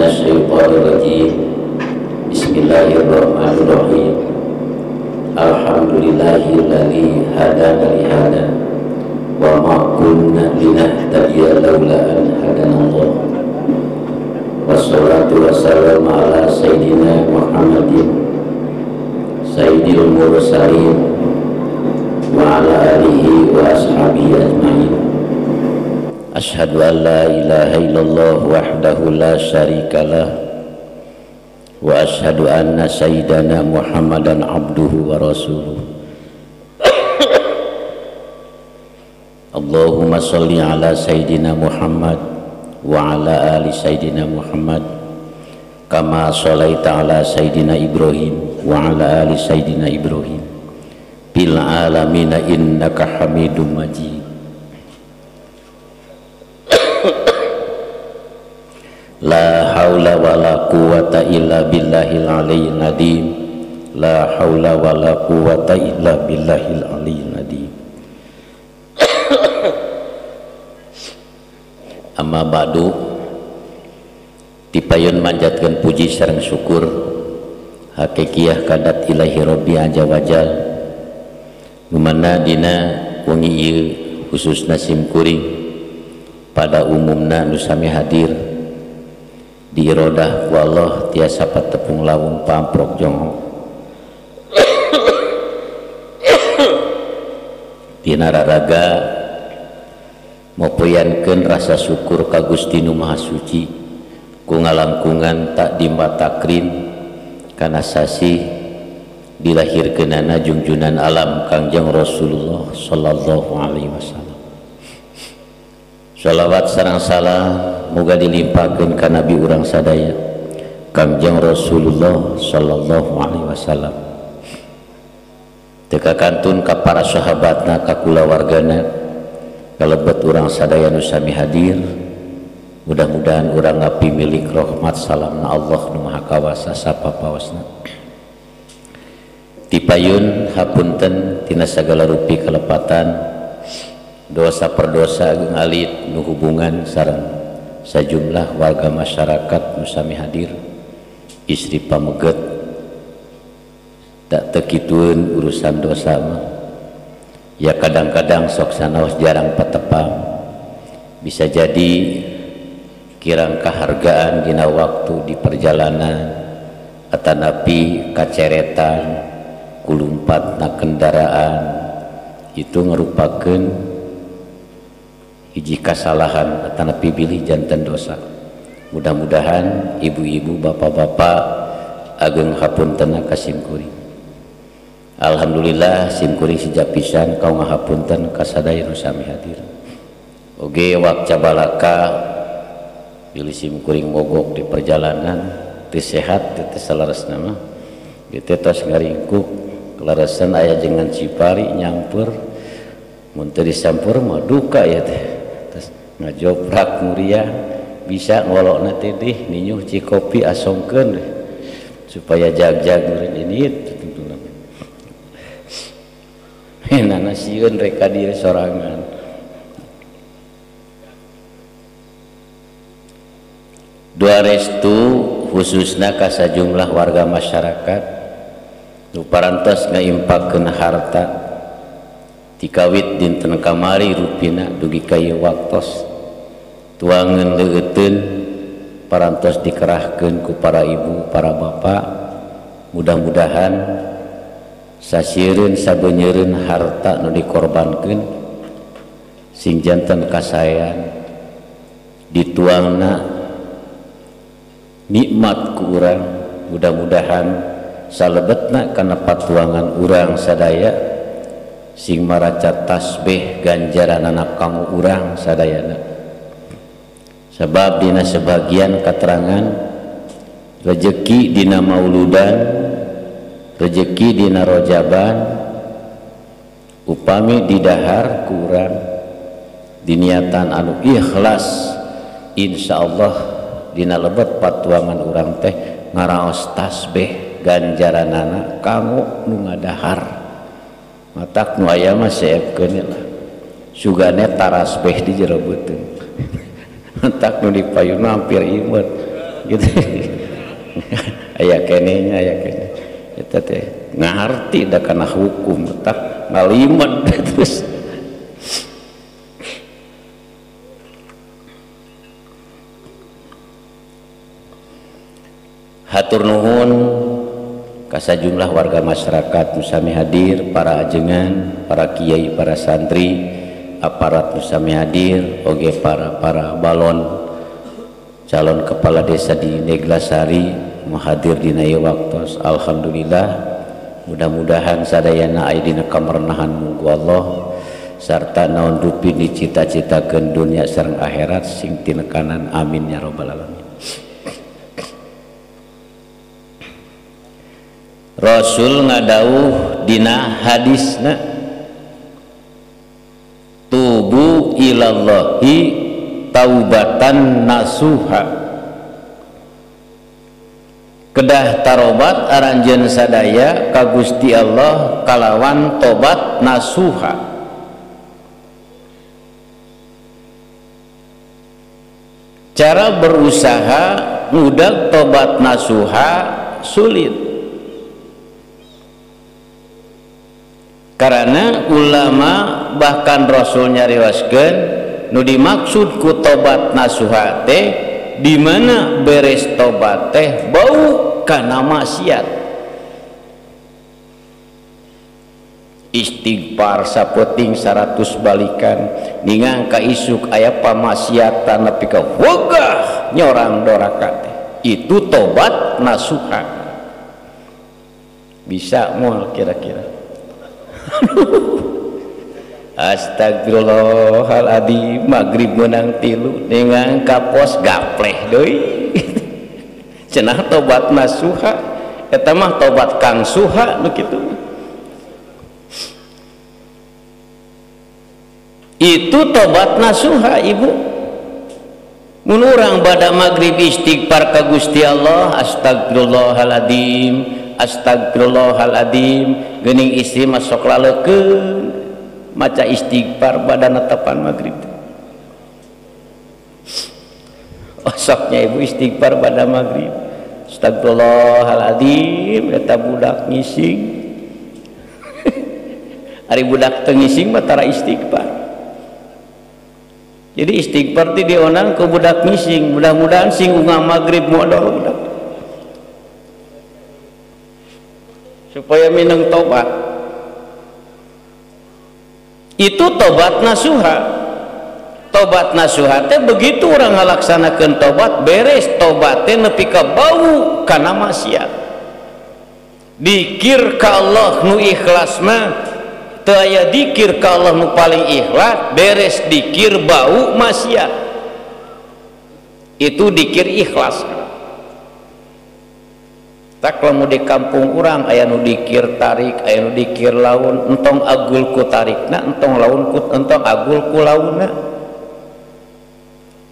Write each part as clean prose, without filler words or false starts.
minasyaitonir rajim. Bismillahirrahmanirrahim. Alhamdulillahilladzi hadana li hada wa ma kunna linahtadiya laula an hadanallah. Wassalatu wassalamu ala sayyidina Muhammadin sayyidil mursalin wa ala alihi wa ashabihi ajma'in. Asyhadu an la ilaha illallah wahdahu la syarikalah wa asyhadu anna sayyidana Muhammadan abduhu wa rasuluh. Allahumma sholli ala sayyidina Muhammad wa ala ali sayyidina Muhammad kama sholaita ala sayyidina Ibrahim wa ala ali sayyidina Ibrahim bil alamina innaka Hamidum Majid. La haula wala quwata illa billahil aliyyil azim. La haula wala quwata illa billahil aliyyil azim. Amma ba'du, tipayun manjatkeun puji sareng syukur hakikiah kadat ilahi rabbi aja wajal numana dina wengi ieu khususna sim kuring pada umumna nu sami hadir di irodah ku Allah tiasa patepung lawung pamprok jonghok dina raraga mopoyankeun rasa syukur ka Gusti Nu Maha Suci ku ngalangkungan takdim takrim kana sasih dilahirkeunana jungjunan alam Kangjeng Rasulullah sallallahu alaihi wasallam. Shalawat sareng salam moga dilimpahkeun ka nabi urang sadaya Kangjeng Rasulullah sallallahu alaihi wasallam. Teu kakantun ka para sahabatna ka kulawargana kalebet urang sadaya nu sami hadir, mudah-mudahan urang ngapi milik rahmat salamna Allah nu Maha Kawasa sapapaosna. Tipayun hapunten tina sagala rupi kelepatan dosa perdosa ageung alit nu hubungan sareng sajumlah warga masyarakat nu sami hadir, istri pameget tak tekitueun urusan dosa mah. Ya kadang-kadang sok sanaos jarang patepang, bisa jadi kirang kahargaan dina waktu di perjalanan atanapi kaceretan kulumpatna kendaraan itu ngerupakeun hiji kasalahan atanapi bilih janten dosa. Mudah-mudahan ibu-ibu bapak-bapak ageng hapuntenna ka sim kuring. Alhamdulillah sim kuring sejak pisan kau ngahapunten ka sadaya nu sami hadir. Oge wakca balaka bilih sim kuring mogok di perjalanan teu sehat teu salaresna mah kitu tos ngaringkuk kaleresan aya jengan Cipari nyampur mun teu disampur mah duka ya teh. Tos ngajoprak muriah bisa ngolokna teh dih ninyuh cikopi asongkeun supaya jag-jag murid ini nana sieun reka diri sorangan. Dua restu khususna ka sajumlah warga masyarakat nu parantos ngaimpakeun harta tikawit dinten kamari rupina dugi ka ieu waktos tuangeun leueuteun parantos dikerahkeun ku para ibu para bapak. Mudah-mudahan sasieureun sabeunyereun harta nu dikorbankeun sing janten kasaean dituangna nikmat ku urang. Mudah-mudahan salebetna kana patuangan urang sadaya sing maraca tasbih ganjaranana kanggo urang sadayana. Sebab dina sebagian keterangan rejeki dina mauludan, rejeki dina rojaban upami didahar kurang diniatan anu ikhlas, insyaallah dina lebet patuangan urang teh ngaraos tasbih ganjaranana kanggo nu ngadahar. Matak nu aya mah seepkeun lah sugane tarasbih di jero beuteung. Matak nu dipayun hampir imut. gitu. Aya keneh nya aya keneh eta teh ngarti da kana hukum tah ngalimet terus. Hatur nuhun ka sajumlah warga masyarakat nu sami hadir, para ajengan, para kiai, para santri, aparat nu sami hadir, oge para balon calon kepala desa di Neglasari nu hadir dina ieu waktos. Alhamdulillah, mudah-mudahan sadayana aya dina kamerenahan munggu Allah sarta naon rupi dicita-citakeun dunya sareng akhirat sing tinekanan, amin ya rabbal alamin. Rasul ngadauh dina hadisna, tubu ilallahi taubatan nasuha, kedah tarobat aranjeun sadaya ka Gusti Allah kalawan tobat nasuha. Cara berusaha ngudag tobat nasuha sulit, karena ulama bahkan Rasul nyarioskeun nu dimaksud ku tobat nasuha teh di mana beres tobat teh bau kana maksiat. Istighfar sapeting 100 balikan ningang ka isuk aya pamaksiatan nepi ka wegah nyorang doraka teh, itu tobat nasuha. Bisa moal kira-kira? Astagfirullahaladzim, maghrib menang tilu dengan kapos gapleh deui. Cenah tobat nasuha, eta mah tobat kang suha nu kitu. Itu tobat nasuha ibu. Mun urang bada maghrib istighfar ka Gusti Allah, astagfirullahaladzim, astagfirullahaladzim, geuning istri mah sok laleukeun maca istighfar pada netepan maghrib. Oh, soknya ibu istighfar pada maghrib, astagfirullahaladzim, eta budak ngising. Ari budak teu ngising mah tara istighfar. Jadi istighfar teh dionang ku budak ngising, mudah-mudahan sing ungah maghrib modal budak supaya minang tobat. Itu tobat nasuha. Tobat nasuha teh begitu orang ngalaksanakeun tobat, beres tobat teh nepi ka bau kana maksiat. Dikir ka Allah nu ikhlas mah teu aya dikir ka Allah nu paling ikhlas, beres dikir bau maksiat. Itu dikir ikhlas. Tak lamun di kampung urang aya nu dikir tarik, aya nu dikir laun, entong agul ku tarikna, entong laun ku entong agul ku launna.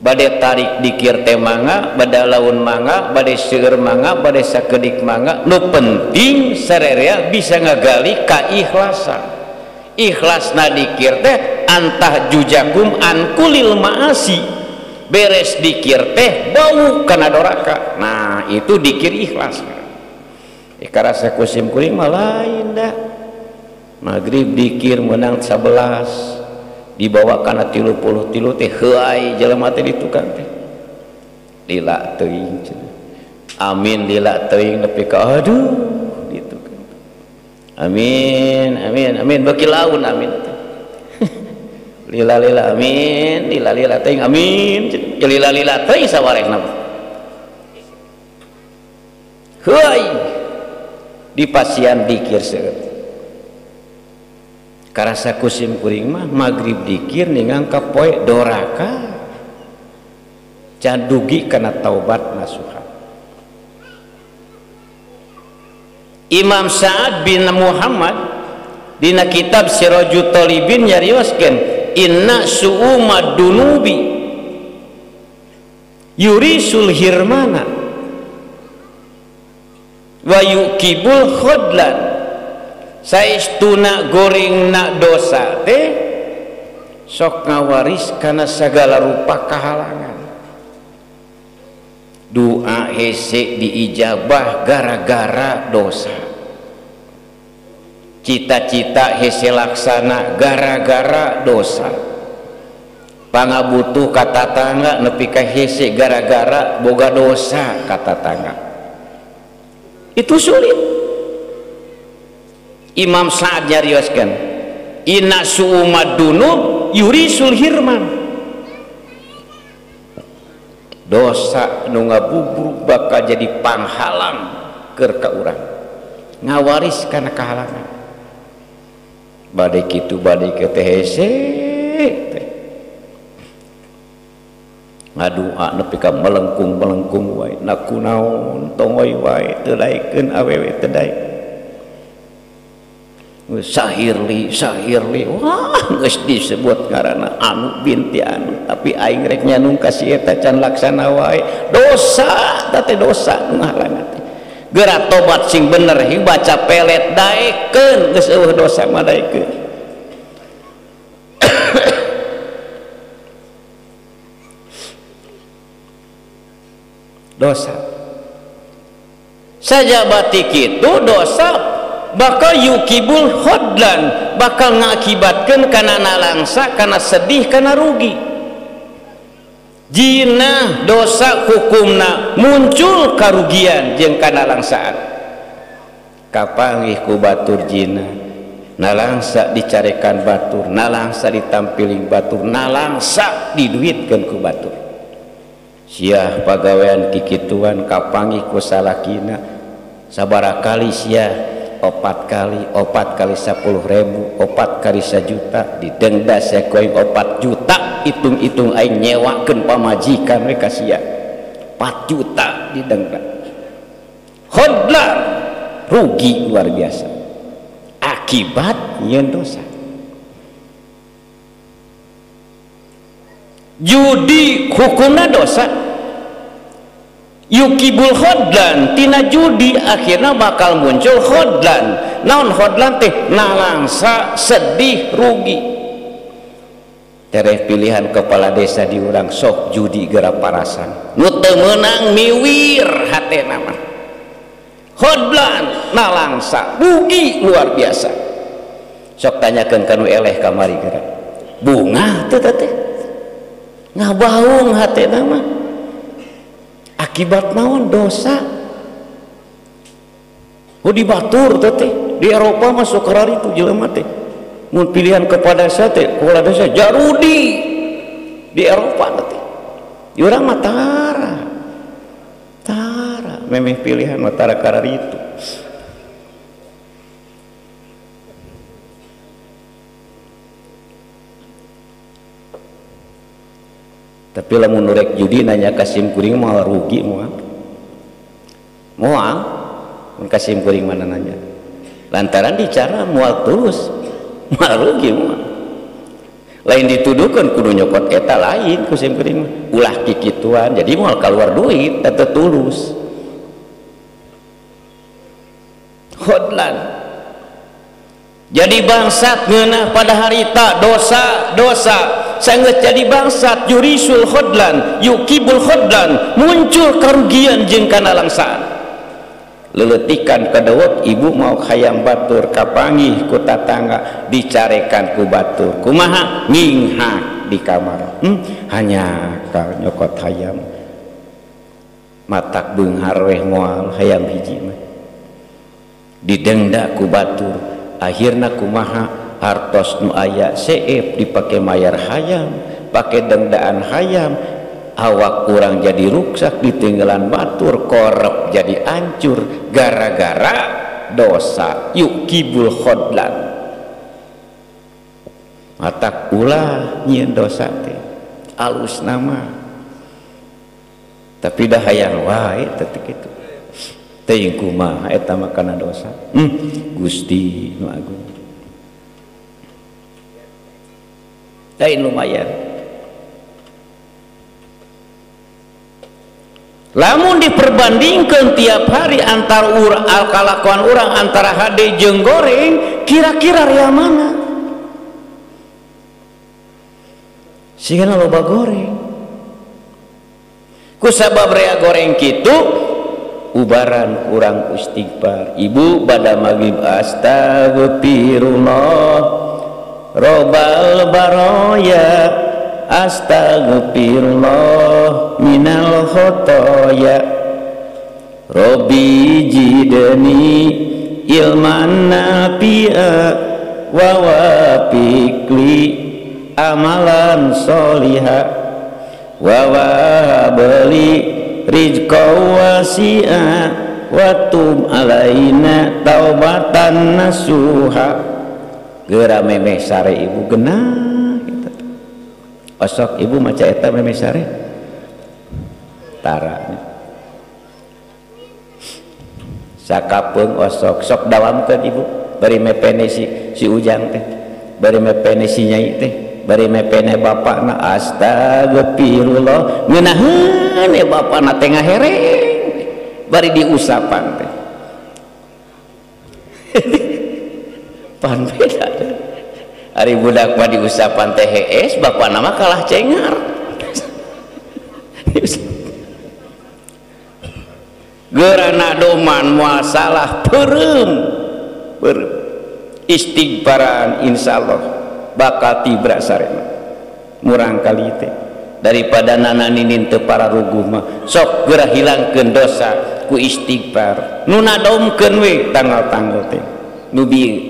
Bade tarik dikir teh mangga, bade laun mangga, bade seueur mangga, bade sakedik mangga, nu penting sarerea bisa ngagali kaikhlasan. Ikhlasna dikir teh antah jujakum an kulil maasi, beres dikir teh bau kana doraka. Nah, itu dikir ikhlas. Karasa kusim kuring mah lain dah. Maghrib dikir menang 11 dibawa kana 33 teh heuay jelema teh di tukang teh. Lila teuing cenah. Amin lila teuing nepi ka aduh di tukang. Amin amin amin beuki laun amin teh. Lila-lila amin, lila-lila teuing amin, lila-lila teuing sawarehna. Heuay di pasian dikir seueur. Karasa kusim kuring mah maghrib dikir ningang ka poe doraka. Can dugi kana taubat nasuha. Imam Sa'ad bin Muhammad dina kitab Sirajut Talibin nyarioskeun inna su'umad dunubi yurisul hirmana wa yukibul khudlan. Saestuna gorengna dosa teh sok ngawaris kana sagala rupa kahalangan. Doa hese diijabah gara-gara dosa. Cita-cita hese laksana gara-gara dosa. Pangabutuh ka tatangga nepi ka hese gara-gara boga dosa ka tatangga. Itu sulit. Imam Sa'ad nyarioskeun, inna su'umad dunub yurisul hirman. Dosa nu ngabubruk bakal jadi panghalang keur ka urang, ngawaris kana kahalangan. Bade kitu bade ke teh hese teh ngadua nepi ka melengkung-melengkung wae, na kunaon tongoy wae teu daekeun awewe teu daek. Sahirli sahirli, wah geus disebut ngaranna anu binti anu, tapi aing rek nyanung ka si eta can laksana wae. Dosa teh dosa nu ngahalangan teh. Geura tobat sing bener, baca pelet daekeun, geus eueuh dosa mah daekeun. Dosa sajabati kitu dosa bakal yukibul khodlan, bakal ngakibatkan kana nalangsa, kana sedih, kana rugi. Jinah dosa hukumna muncul karugian jeung kana langsaan. Kapanggih ku batur jinah, nalangsa dicarekan batur, nalangsa ditampiling batur, nalangsa diduitkeun ku batur. Siah pagawean kikituan kapanggih ku salakina sabaraha kali siah, 4 kali, 4 kali 10.000, 4 kali 1 juta, didenda sekoing 4 juta, hitung-hitung aing nyewakeun pamajikan we ka sia. 4 juta didenda. Khodlan, rugi luar biasa. Akibat nyeun dosa. Judi hukumna dosa. Yukibul khodlan, tina judi akhirnya bakal muncul khodlan. Naon khodlan teh? Nalangsa, sedih, rugi. Tereh pilihan kepala desa diurang sok judi geura parasan. Nu teu meunang miwir hatena mah. Khodlan, nalangsa, rugi luar biasa. Sok tanyakeun ka nu eleh kamari geura. Bungah teu teh? Ngabaung hatena mah. Akibat naon dosa. Oh di batur teh, di Eropa mah sok kararitu jelema teh. Mun pilihan kepada saya teh, kepala desa jarudi di Eropa teh. Di urang mah tara. Tara memeh pilihan mah tara kararitu. Tapi lamun rek judi nanya ka sim kuring moal rugi moal. Moal mun ka sim kuring mana nanya. Lantaran dicara moal tulus, moal rugi moal. Lain dituduhkeun kudu nyokot eta lain ku sim kuring mah. Ulah kikituan jadi moal keluar duit eta tulus. Khodlan. Jadi bangsat ngeunah pada harita dosa dosa. Sangat jadi bangsat jurisul khodlan, yukibul khodlan, muncul kerugian jeung kana langsaan. Leletikan kadewek ibu mau hayam batur kapanggih ku tatangga dicarekan ku batur. Kumaha nginghak di kamar. Hanya ka nyokot hayam. Matak beunghar weh moal hayam hiji mah. Didenda ku batur, akhirna kumaha? Hartos nu aya seep dipake mayar hayam, pake dendaan hayam, awak kurang jadi ruksak, ditinggalan batur, korep jadi hancur gara-gara dosa. Yukibul khodlan. Matak ulah nyieun dosa teh alus nama, tapi dah hayang wae teh kitu. Teuing kumaha eta mah kana dosa. Gusti nu agung. Lain lumayan. Lamun diperbandingkan tiap hari antar kalakuan orang antara hade jeung goreng, kira-kira ria mana? Sigana loba goreng. Kusabab rea goreng kitu ubaran kurang istighfar. Ibu pada maghrib astagfirullah robal baroya astagfirullah minal khotoya Robbi jidni ilman nafi'a wa wafiqli amalan soliha wa wahabli rizqan wasi'a wa tub alaina taubatan nasuha. Geura memeh sare ibu genah gitu. Osok ibu maca eta memeh sare tara sakapeung osok sok dawamkeun ibu bari mepene si ujang teh, bari mepene si nyai teh, bari mepene bapakna astagfirullah ngeunaheun e bapakna teh ngahereng bari diusapan teh. Pan beda ari budak mah diusapan teh hees, bapakna mah kalah cengar. Geurana doman moal salah peureum peureum istighfaran insyaallah bakal tibra sarema murang kali teh daripada nananinin teu pararuguh mah sok geura hilangkeun dosa ku istighfar nu nadomkeun we tanggal-tanggal teh nu bieu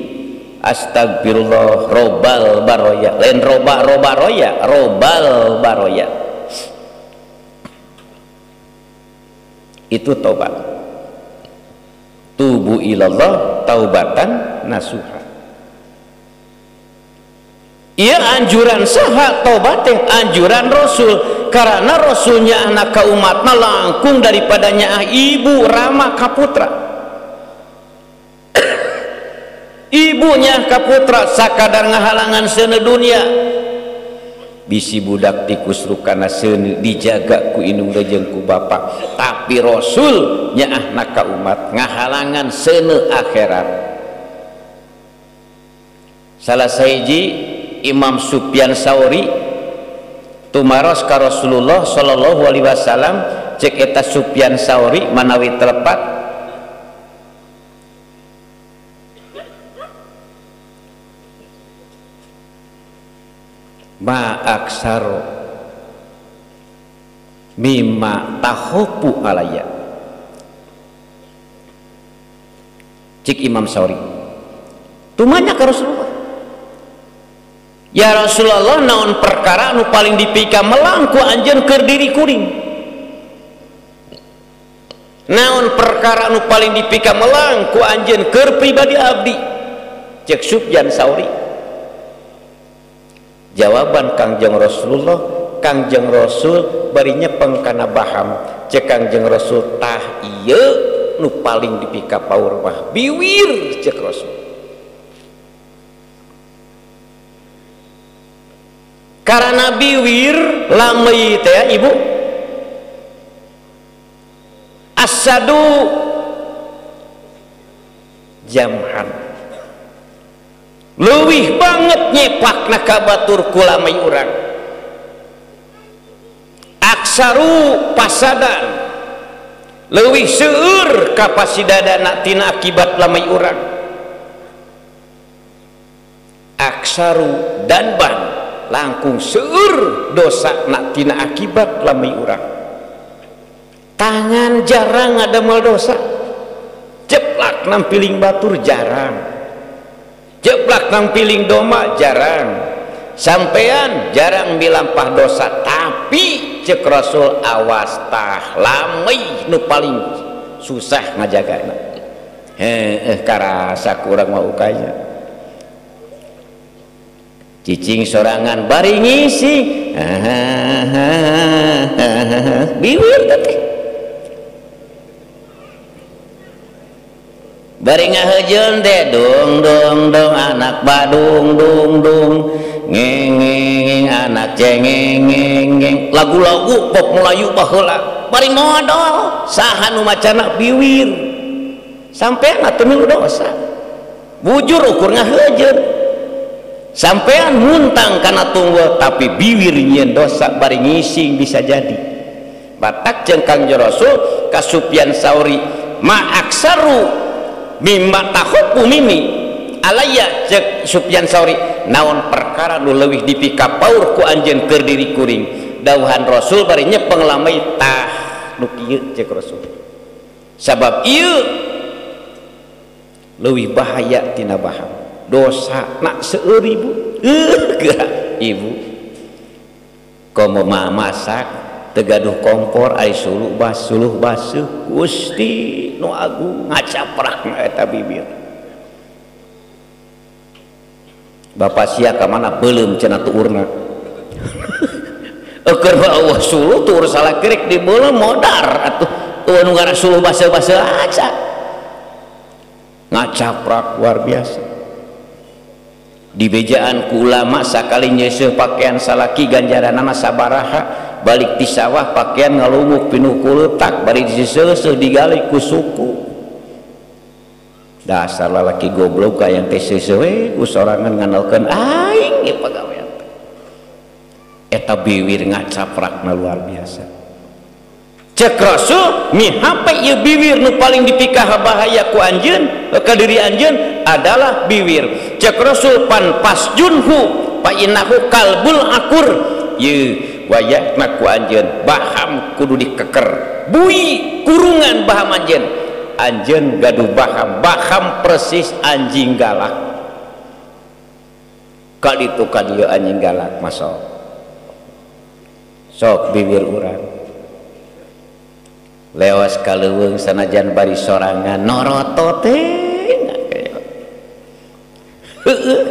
astagfirullah robal baroya lain roba roba roya robal baroya itu tobat tubu ilallah taubatan nasuha. Iya anjuran saha tobat teh anjuran Rasul karena Rasulnya anak ka umatna langkung daripadanya ibu rama kaputra. Ibunya kaputra sakadar ngahalangan seuneu dunia bisi budak tikus rukana seuneu dijaga ku indung jeung ku bapak, tapi Rasul nyaahna ka umat ngahalangan seuneu akhirat. Salah sahiji Imam Sufyan Sauri tumaros ka Rasulullah sallallahu alaihi wasallam cek eta Sufyan Sauri manawi telepat ma aksaro mimma tahopu alaya cik Imam Sauri tumanya ka Rasulullah, ya Rasulullah naon perkara nu paling dipika melang ku anjeun keur diri kuring, naon perkara nu paling dipika melang ku anjeun keur pribadi abdi cek Sufyan Sauri. Jawaban Kangjeng Rasulullah, Kangjeng Rasul bari nyepeng kana baham cek Kangjeng Rasul tah ieu nu paling dipika paur mah biwir cek Rasul. Karena biwir lamei teh ibu asadu jamhan leuwih banget nyepakna ka batur ku lamei urang aksaru pasadan leuwih seueur kapasidadana tina akibat lamei urang aksaru danban langkung seueur dosa nak tina akibat lamei urang. Tangan jarang ngadamel dosa, jeplak nampiling batur jarang, jeplak nampiling doma jarang, sampean jarang milampah dosa, tapi cek Rasul awas tah lamei nu paling susah ngajagana. Heuh karasa kurang mau ukaya cicing sorangan bari ngisi biwir teh bari ngahejeun teh dung dung dung anak badung dung dung ngeng ngeng anak cengeng ngeng ngeng lagu-lagu pop Melayu baheula bari modol saha nu macana biwir sampean atuh milu dosa bujur ukur ngahejeun sampean muntang kana tunggul tapi biwir nyieun dosa bari ngising bisa jadi Batak jeung Kangjeng Rasul ka Sufyan Sauri ma aksaru mimma takhafu minni alaya cek Sufyan Sauri naon perkara nu leuwih dipikapaur ku anjeun keur diri kuring. Dawuhan Rasul bari nyepeng lamai tah nu kieu cek Rasul. Sabab ieu leuwih bahaya tina baham. Dosa nak seueur ibu. Geura ibu. Komo masak teu gaduh kompor ari suluh basuh basuh Gusti nu agung ngacaprak eta bibir. Bapak sia ka mana beuleum cenah tuurna. Eukeun Allah suluh tuur salakirik di beuleum modar atuh eueuh nu ngara suluh baseuh-baseuh aja. Ngacaprak luar biasa. Di bejaan ku ulama sakali nyeuseuh pakaian salaki ganjaranana sabaraha, balik di sawah pakaian ngalunguk pinuh kuleutak bari diseuseuh digali ku suku. Dasar lalaki goblok ka yang teh seuseuh we ku sorangan ngandalkeun aing ge pagawean. Eta biwir ngacaprakna luar biasa. Cek Rasul mihape ieu biwir nu paling dipikah bahaya ku anjeun ka diri anjeun adalah biwir. Cek Rasul pan pasjunhu fa innahu kalbul akur. Ye wayahna ku anjeun baham kudu dikeker. Bui kurungan baham anjeun. Anjeun gaduh baham, baham persis anjing galak. Kaditu ka dieu anjing galak masuk. Sok biwir urang. Lewas kaleuweung sanajan bari sorangan noroto teh heueuh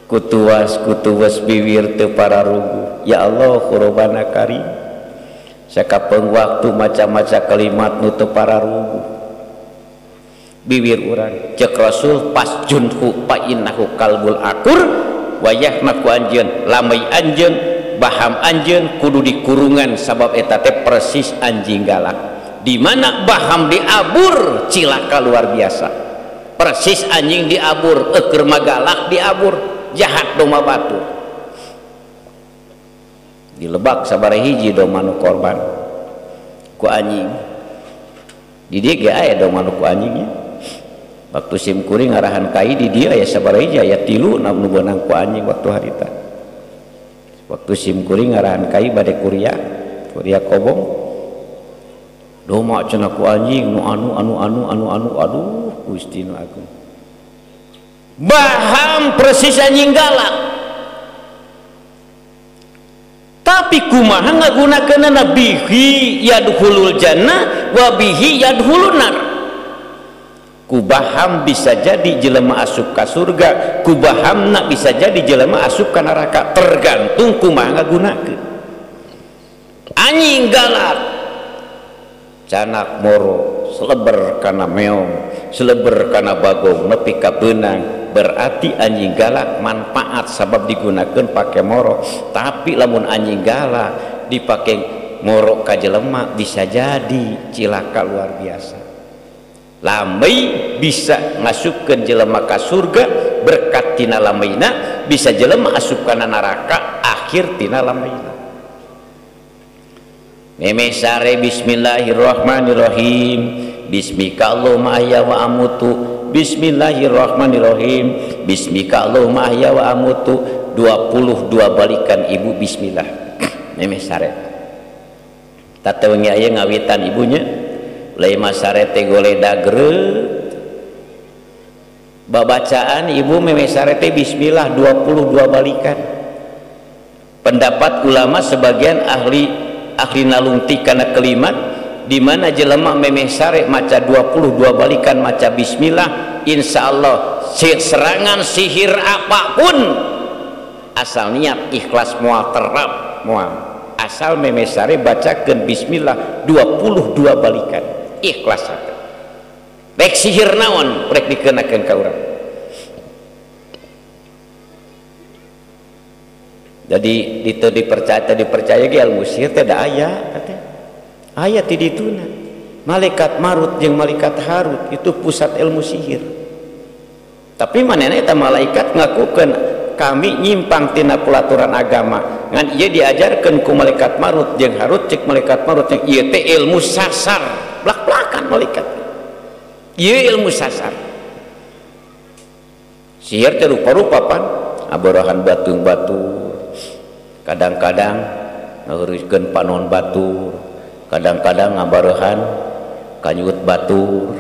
kutuas kutuas biwir teu pararuguh. Ya Allah khurubana karim sakapeung waktu maca-maca kalimat nu teu pararuguh biwir urang. Cek Rasul pasjunhu fa innahu kalbul akur wayahna ku anjeun lamai anjeun baham anjeun kudu dikurungan sabab eta teh persis anjing galak. Di mana baham diabur cilaka luar biasa. Persis anjing diabur eukeun mah galak diabur jahat domba batu. Dilebak sabaraha hiji domba nu korban ku anjing. Di dieu ge aya domba nu ku anjingnya. Waktu sim kuring ngarahan kai di dieu aya sabaraha hiji aya 3 nu beunang ku anjing waktu harita. Waktu sim kuring ngarahan kai bade kuria, kuria kobong. Doma cenah ku anjing nu anu anu anu anu anu aduh Gusti nu agung. Baham persis anjing galak. Tapi kumaha ngagunakeunana bihi yadkhulul jannah wa bihi yadkhulun nar. Kubaham bisa jadi jelema asup ka surga, kubahamna bisa jadi jelema asup ka neraka, tergantung kumaha ngagunakeun. Anjing galak canak moro seleber kana meong, seleber kana bagong nepi ka beunang, berarti anjing galak manfaat sabab digunakeun pake moro. Tapi lamun anjing galak dipake moro ka jelema bisa jadi cilaka luar biasa. Lamai bisa ngasupkeun jelema ka surga berkat tina lamaina, bisa jelema asup kana neraka akhir tina lamaina. Meme sare bismillahirrahmanirrahim bismika Allahumma ahya wa amutu bismillahirrahmanirrahim bismika Allahumma ahya wa amutu 22 balikan ibu bismillah. Meme sare tatawengi aya ngawitan ibunya lain sare teh goledag babacaan ibu meme sare teh bismillah 22 balikan. Pendapat ulama sebagian ahli ahli nalungti kana kalimat di mana jelema memeh sare maca 22 balikan maca bismillah, insyaallah serangan sihir apapun asal niat ikhlas moal terap moal, asal memeh sare bacakeun bismillah 22 balikan ikhlas hati. Rek sihir naon rek dikenakeun ka urang. Jadi itu dipercaya dipercaya ge ilmu sihir teh da aya teh. Aya ti dituna. Malaikat Marut jeung malaikat Harut itu pusat ilmu sihir. Tapi manehna eta malaikat ngakukeun Kami nyimpang tina pelaturan agama. Ngan ieu diajarkeun ku malaikat Marut jeung Harut, cek malaikat Marut yang ieu teh ilmu sasar, blak-blakan malaikat. Ieu ilmu sasar. Sihir teh rupa-rupa pan, aborohan batung-batur. Kadang-kadang ngahuruskeun panon batur, kadang-kadang ngabarohan kanyut batur.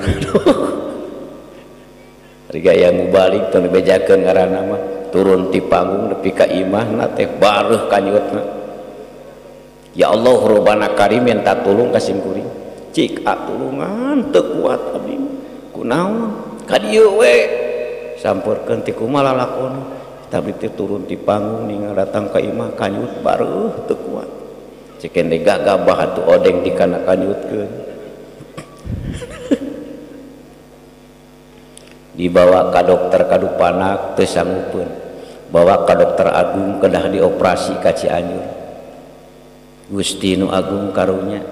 Riga yang mubalik tong dibejakeun ngaranna mah. Turun ti panggung nepi ka imahna teh bareuh kanyutna. Ya Allah robana karim minta tulung ka simkuring. Cik atulungan teu kuat abdi. Kunaon? Ka dieu we. Sampeurkeun ti kumaha lalakon. Tapi teh turun ti panggung ningal datang ka imah kanyut bareuh teu kuat. Cik ende gagabah atuh odeng di kana kanyutkeun. Dibawa ka dokter Kadupanak teu sanggupeun. Bawa ka dokter Agung kedah dioperasi ka Cianjur. Gusti nu agung karunya.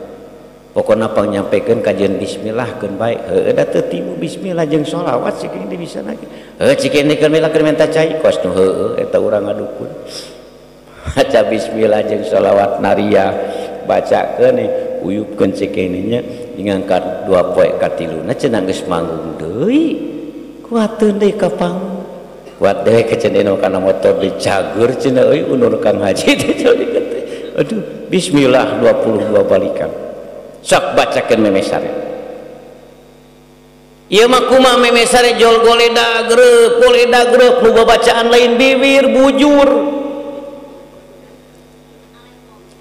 Pokona pangnyampikeun kajian bismillah keun bae. Heueuh da teu timu bismillah jeung sholawat cik ini bisa lagi. Heueuh cik ini keun keur minta cai kos nu heueuh eta urang ngadukun. Baca bismillah jeung sholawat nariyah bacakeun uyupkeun cik ini nya ngangkat 2 poe ka 3 na cenah geus manggung deui. Kuateun deui ka panggung. Kuat deui ke cenah kana motor dicagur cenah euy unur Kang Haji teh. Aduh, bismillah 22 balikan. Sok bacakeun memesare. Ieu mah kumaha memesare jol goledag greup, goledag greup nu bacaan lain bibir bujur.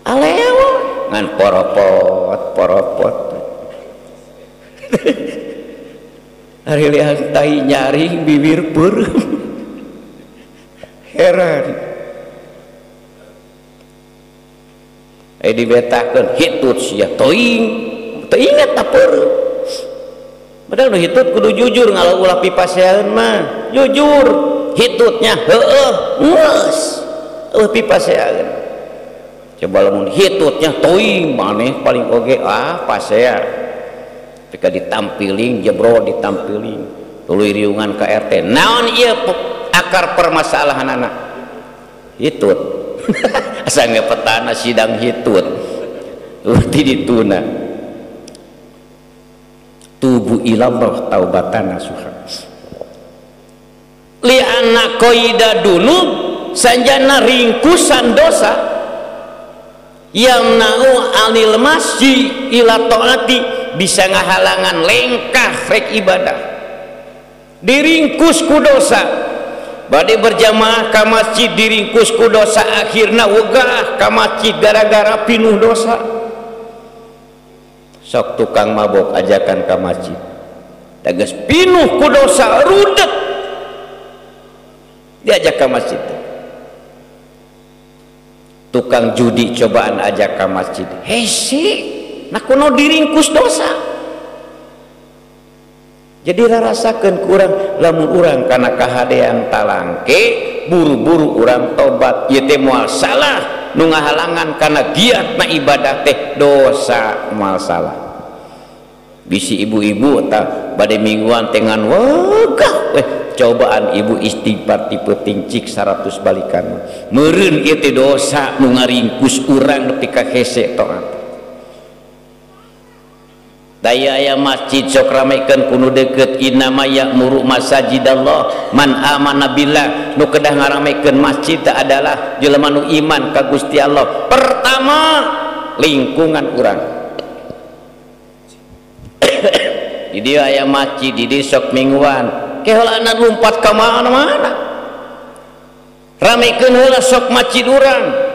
Alewa ngan poropot, poropot. Ari liang tai nyaring bibir peureum. Heran. Dibetakeun hitut sia teuing teu inget ta peureum. Padahal nu hitut kudu jujur ngalau ulah pipasean mah. Jujur hitutnya heueuh geus eueuh pipasean. Coba lamun hitutnya teuing maneh paling oge ah pasea. Ketika ditampiling jebro ditampiling tuluy riungan ka RT. Naon ieu akar permasalahan anak? Hitut. Asa petana sidang hitut ti dituna tubu ilallah taubatan nasuha li anna qaida dunub sanjana ringkusan dosa yamna'u anil masji ila taati bisa ngahalangan lengkah rek ibadah diringkus ku dosa. Bade berjamaah ka masjid diringkus ku dosa akhirna wegah ka masjid gara-gara pinuh dosa. Sok tukang mabok ajakan ka masjid tegas pinuh ku dosa rudet diajak ka masjid. Tukang judi cobaan ajak ka masjid hese nah kuno diringkus dosa. Jadi rarasakeun kurang lamun urang kana kahadean talangke buru-buru urang tobat ieu teh moal salah nu ngahalangan kana giatna ibadah teh dosa moal salah. Bisi ibu-ibu tah bade mingguan teh ngan wegah weh cobaan ibu istighfar ti peuting cik 100 balikan meureun ieu teh dosa nu ngaringkus urang nepi ka hese toat. Daya aya masjid sok ramekeun kudu deukeut innama ya'muru masajidallah man amana billah nu kedah ngaramekeun masjid adalah jelema nu iman ka Gusti Allah. Pertama lingkungan urang. Di dieu aya masjid di dieu sok mingguan keheulana lumpat ka mana-mana. Ramekeun heula sok masjid urang.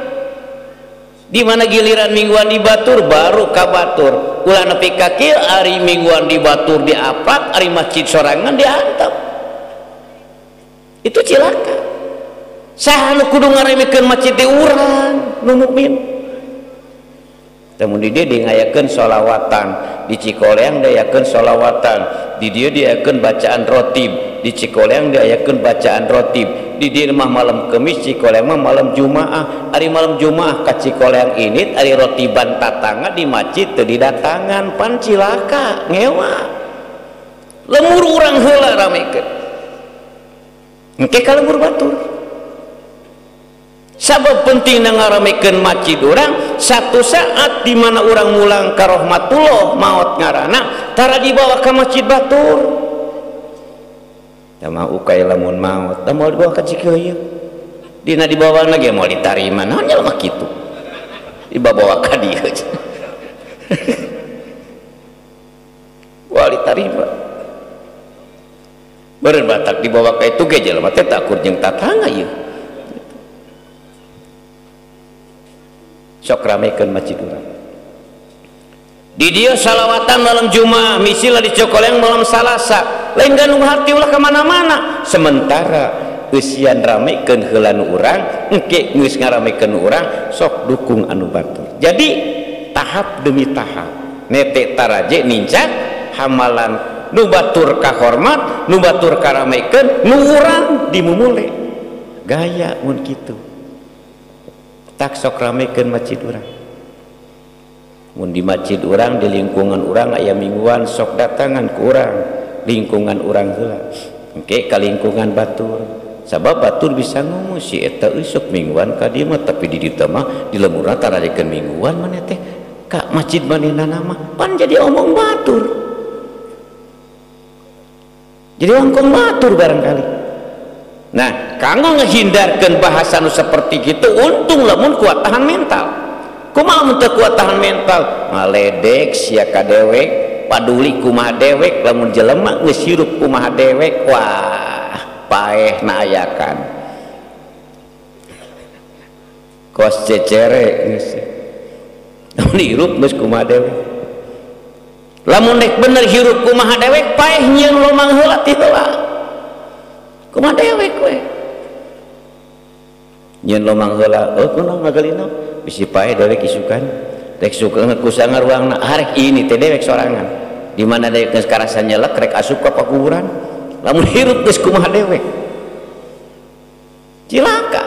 Di mana giliran mingguan di batur baru ka batur. Ulah nepi ka kieu ari mingguan di batur diaprak ari masjid sorangan diantep. Itu cilaka. Saha nu kudu ngaremekeun masjid di urang nu mukmin. Lamun di dieu diayakeun sholawatan, di Cikoleang diayakeun sholawatan, di dieu diayakeun bacaan rotib, di Cikoleang diayakeun bacaan rotib, di dieu mah malam Kemis, Cikoleang mah malam Jumaah. Ari malam Jumaah ka Cikoleang ini ari rotiban tatangga di masjid teu didatangan pan cilaka ngewa. Lemur urang heula ramekeun. Engke ka lemur batur. Sabab penting ngaramekeun masjid urang, satu saat di mana urang mulang ka rahmatullah maot ngaranna tara dibawa ka masjid batur. Da mah ukai lamun maot, da moal dibawa ka Cikeuyeuh. Dina dibawa lagi moal ditarima, naon jelema kitu. Dibawa ka dieu. Moal ditarima. Beureun batak dibawa ka itu ge jelema teh takur jeung tatangga ieu. Sok ramekeun masjid urang. Di dieu salawatan malam Jumat, misila di Cokoleng malam Salasa. Lain gandung hati ulah ka mana-mana. Sementara eusian ramekeun heula nu urang, engke geus ngaramekeun urang, sok dukung anu batur. Jadi tahap demi tahap, nete taraje nincak hamalan nu batur kahormat, nu batur karamekeun, nu urang dimumule. Gaya mun kitu. Tak sok ramekeun masjid urang. Mun di masjid urang, di lingkungan urang aya mingguan sok datangan ku urang, lingkungan urang heula. Engke ka lingkungan batur. Sabab batur bisa ngomong si eta euy sok mingguan ka dieu mah, tapi di dieu mah di lemurna tarajekeun mingguan maneh teh ka masjid manehna mah pan jadi omong batur. Jadi ongkong batur barangkali. Nah, kanggo ngehindarkeun bahasa nu seperti gitu, untung lamun kuat tahan mental. Kumaha mun teu kuat tahan mental? Ngaledek sia ka dewek, paduli kumaha dewek, lamun jelema geus hirup kumaha dewek, wah, paehna ayakan. Kos cecere geus. Lamun hirup geus kumaha dewek. Lamun rek bener hirup kumaha dewek, paeh nyieun lomang heula ti heula. Kumaha dewek we nyeun lomang heula oh kunaon ngagalina bisi paeh dewek isukan rek suka kusangar ruangna arek ini teh dewek sorangan di mana dewek geus karasa nyelek rek asup ka pakuburan lamun hirup geus kumaha dewek cilaka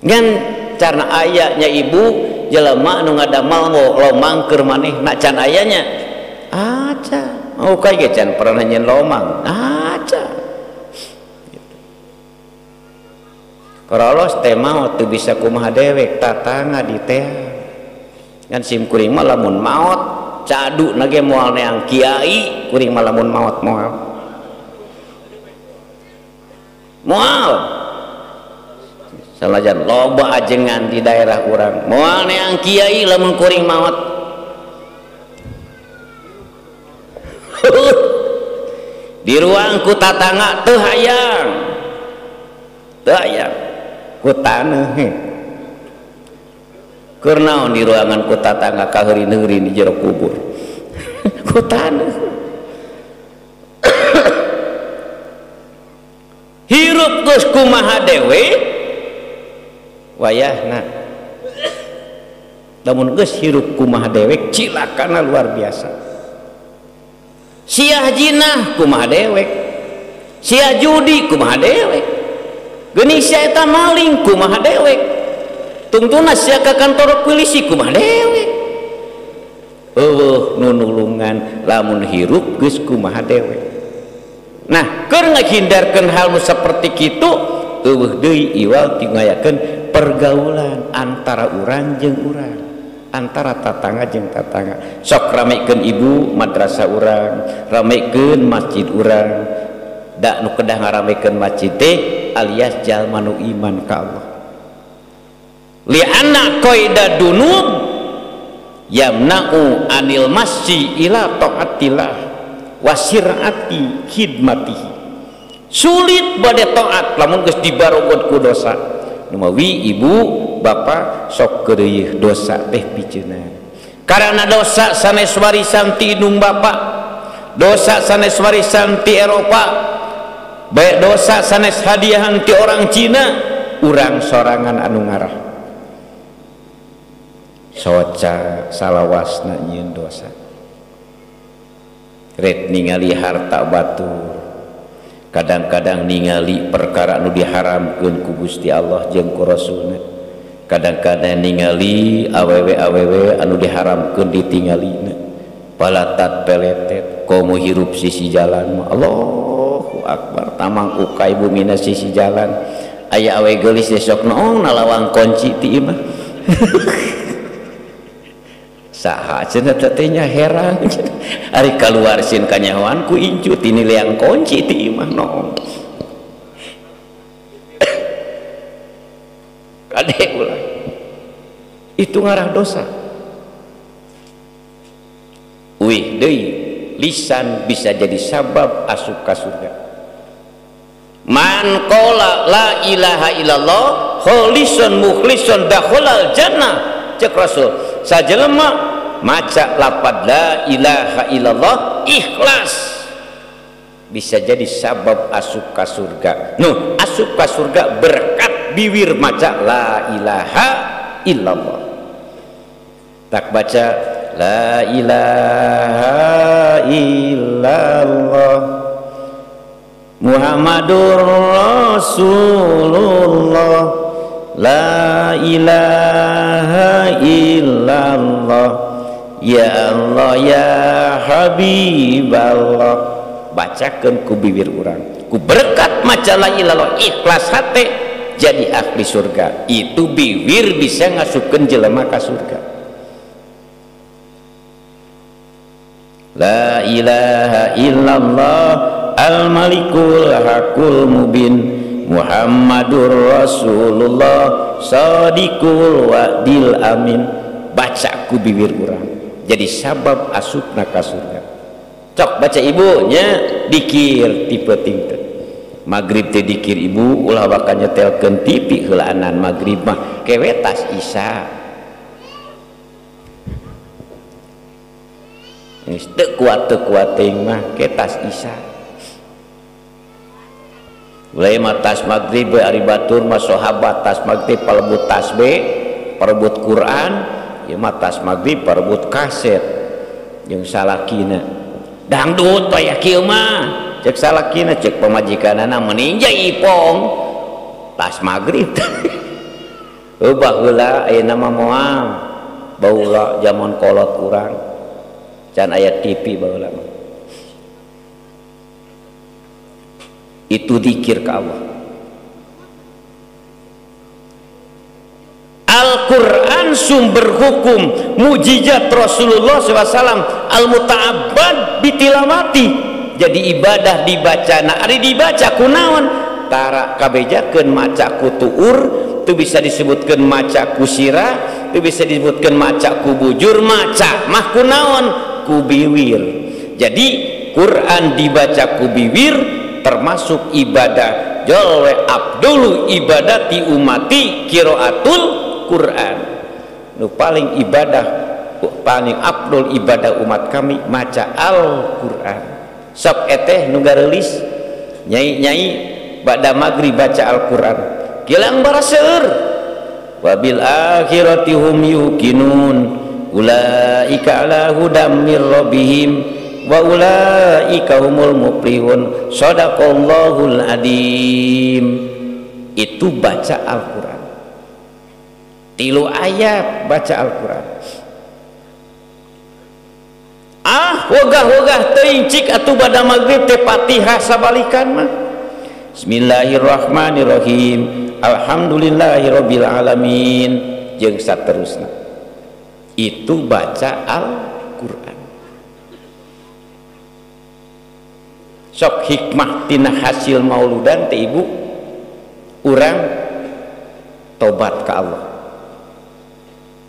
ngan carna aya nya ibu jelema nu ngadamal lomang keur manehna can ayanya aca oh kayak can pernah nyen lomang aja gitu. Korolos teh maot teu bisa kumaha dewek tatangga di teh ngan sim kuring mah lamun maot cadu na ge moal neang kiai kuring mah lamun maot moal moal sanajan loba ajengan di daerah urang moal neang kiai lamun kuring maot. Di ruang ku tatangga teu hayang teu hayang ku taneuh keur naon di ruangan ku tatangga kaheurin-heurin di jero kubur ku taneuh. Hirup geus kumaha dewe wayahna lamun geus hirup kumaha dewek cilakana luar biasa. Siah jinah kumaha dewek, siah judi kumaha dewek, geuning sia eta maling kumaha dewek, tungtuna sia ka kantor polisi kumaha dewek. Eueuh nu nulungan lamun hirup geus kumaha dewek. Nah, keur ngahindarkeun hal nu saperti kitu, eueuh deui iwal ti ngayakeun pergaulan antara urang jeung urang, antara tatangga jeung tatangga. Sok ramekeun ibu madrasah urang, ramekeun masjid urang. Da nu kedah ngaramekeun masjid teh alias jalma nu iman ka Allah. Li anna qaida dunub yamna'u anil masji ila taatillah wasirati khidmatihi. Sulit bade taat lamun geus dibarogot ku dosa. Numawi ibu bapak sok keureuh dosa teh piceuna. Karena dosa sanes warisan ti indung bapak, dosa sanes warisan ti Eropa, baik dosa sanes hadiahan ti orang Cina, urang sorangan anu ngarah. Soca salawasna nyieun dosa. Rek ningali harta batur, kadang-kadang ningali perkara nu diharamkeun ku Gusti Allah jeung ku Rasulna, kadang-kadang ningali awewe-awewe anu diharamkeun ditingalina, palatat peletet komo hirup sisi jalan mah Allahu akbar, tamang ukai bumina sisi jalan. Aya awe geulis besok noong nalawang kunci ti imah. Saha cenah teh nya herang. Ari kaluar sieun kanyahoan ku incu tini liang kunci ti imah noong. Kade ulah. Itu ngarah dosa. Wih deui lisan bisa jadi sabab asup ka surga. Man qala la ilaha illallah kholison mukhlison dakhalal jannah. Cek Rasul, sajelema maca lapad la ilaha illallah ikhlas bisa jadi sabab asup ka surga. Nuh, asup ka surga berkat biwir maca la ilaha illallah. Tak baca la ilaha illallah Muhammadur Rasulullah, la ilaha illallah, ya Allah ya Habiballah. Bacakeun ku bibir urang, ku berkat maca la ilallah ikhlas hate jadi ahli surga. Itu bibir bisa ngasupkeun jelema ka surga. La ilaha illallah al-malikul hakul mubin Muhammadur Rasulullah sadiqul wa'dil amin. Baca ku bibir urang jadi sabab asupna ka surga. Cok baca ibunya dikir tipe ting teh magrib teh dikir ibu ulah bakal nyetelkeun TV heulaanan magrib mah kewetas isya. Geus teu kuat teuing mah ketas isya. Mulai mah tas maghrib ari batur mah sahabat tas maghrib parebut tasbih, parebut Quran, ieu mah tas maghrib parebut kaset jeung salakina. Dangdut aya kieu mah, cek salakina cek pamajikanana meninja ipong tas maghrib. Heuh baheula ayeuna mah moal, baheula jaman kolot urang can aya TV baheula mah. Itu dikir ke Allah. Al-Quran sumber hukum, mujizat Rasulullah SAW, al-muta'abbad bitilawati. Jadi ibadah dibaca. Nah, ari dibaca kunaon? Tara kabejakeun maca ku tuur, itu bisa disebutkeun maca ku sirah, itu bisa disebutkeun maca ku bujur, maca mah kunaon? Ku biwir. Jadi Quran dibaca ku biwir termasuk ibadah. Jolwe abdulu ibadati umati kiroatul Quran. Nu paling ibadah, paling abdul ibadah umat kami maca Al-Quran. Sok eteh nu gareulis nyai-nyai ba'da maghrib baca Al-Quran. Gilang baraseur. Wabil akhirati hum yuqinun. Ulaika ala hudam mir rabbihim wa ulaika humul muflihun. Shadaqallahul adim. Itu baca Al-Quran. 3 ayat baca Al-Quran. Ah, wegah-wegah teuing cik atuh bada maghrib teh Fatihah sabalikan mah. Bismillahirrahmanirrahim. Alhamdulillahirabbil alamin jeung saterusna. Itu baca Al-Quran. Sok hikmah tina hasil mauludan teh ibu, urang tobat ka Allah.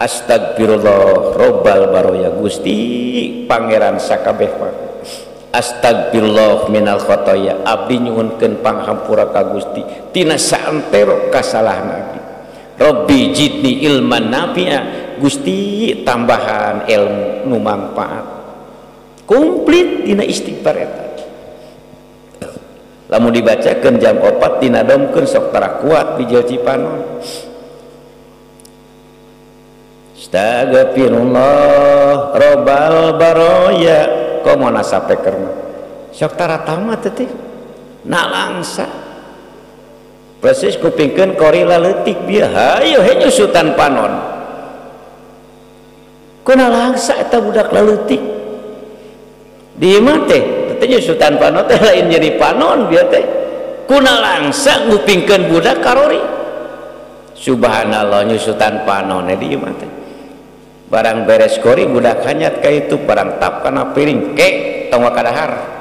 Astagfirullah robbal baroya, Gusti pangeran sakabeh makhluk. Astagfirullah minal khotoya, abdi nyuhunkeun panghampura ka Gusti tina saantero kasalahan abdi. Robbi jidni ilman nafi'a, Gusti tambahan ilmu nu mangfaat. Komplit dina istighfar eta. Lamun dibacakeun jam 4 dina domkeun sok tara kuat bijil Cipanon. Astagfirullah robbal baroya, komo nasapeker mah sok tara tamat teh nalangsa. Persis kupingkeun kori laleutik bieu hayo he nyusutan panon. Ku nalangsa eta budak laleutik. Di imah teh teh nyusutan panon teh lain jadi panon bieu teh. Kuna langsa ngupingkeun budak karori. Subhanallah nyusutan panone di imah teh. Barang beres kori budak hanyat ka itu barang tap kana piring ke tong kadahar.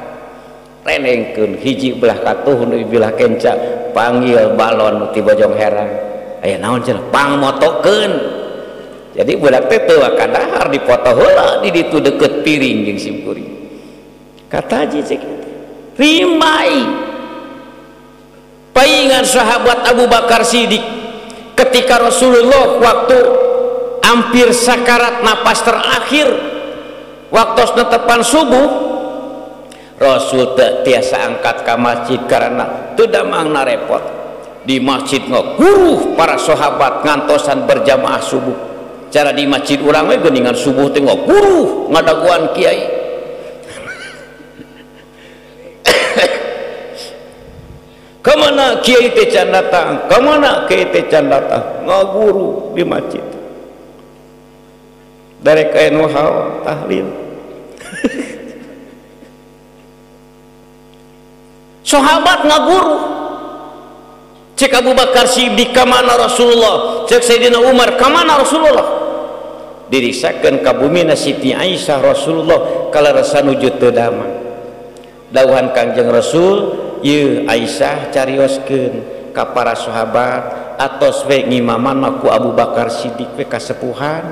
Renengkeun hiji belah katuh nu belah kenca panggil balon ti Bojong Herang. Aya naon cenah pangmotokeun. Jadi budak teh teu kadahar dipoto heula di ditu deukeut piring jeung sim kuring. Kata haji cek rimai. Paingan sahabat Abu Bakar Siddiq ketika Rasulullah waktu hampir sakarat napas terakhir waktu netepan subuh Rasul teu tiasa angkat ka masjid karena teu damangna repot di masjid ngaguruh para sahabat ngantosan berjamaah subuh. Cara di masjid urang we geuningan subuh teh ngaguruh ngadaguan kiai. Kemana kiai teh can datang, kemana kiai teh can datang, ngaguru di masjid. Dari kain wahal tahlil. Sahabat ngaguru. Cek Abu Bakar Siddiq kamana Rasulullah, cek Sayyidina Umar kamana Rasulullah. Dirisakeun ka bumina Siti Aisyah Rasulullah kalarasa nuju teu damang. Dawuhan Kangjeng Rasul, ieu Aisyah carioskeun ka para sahabat atos we ngimaman mah ku Abu Bakar Siddiq we kasepuhan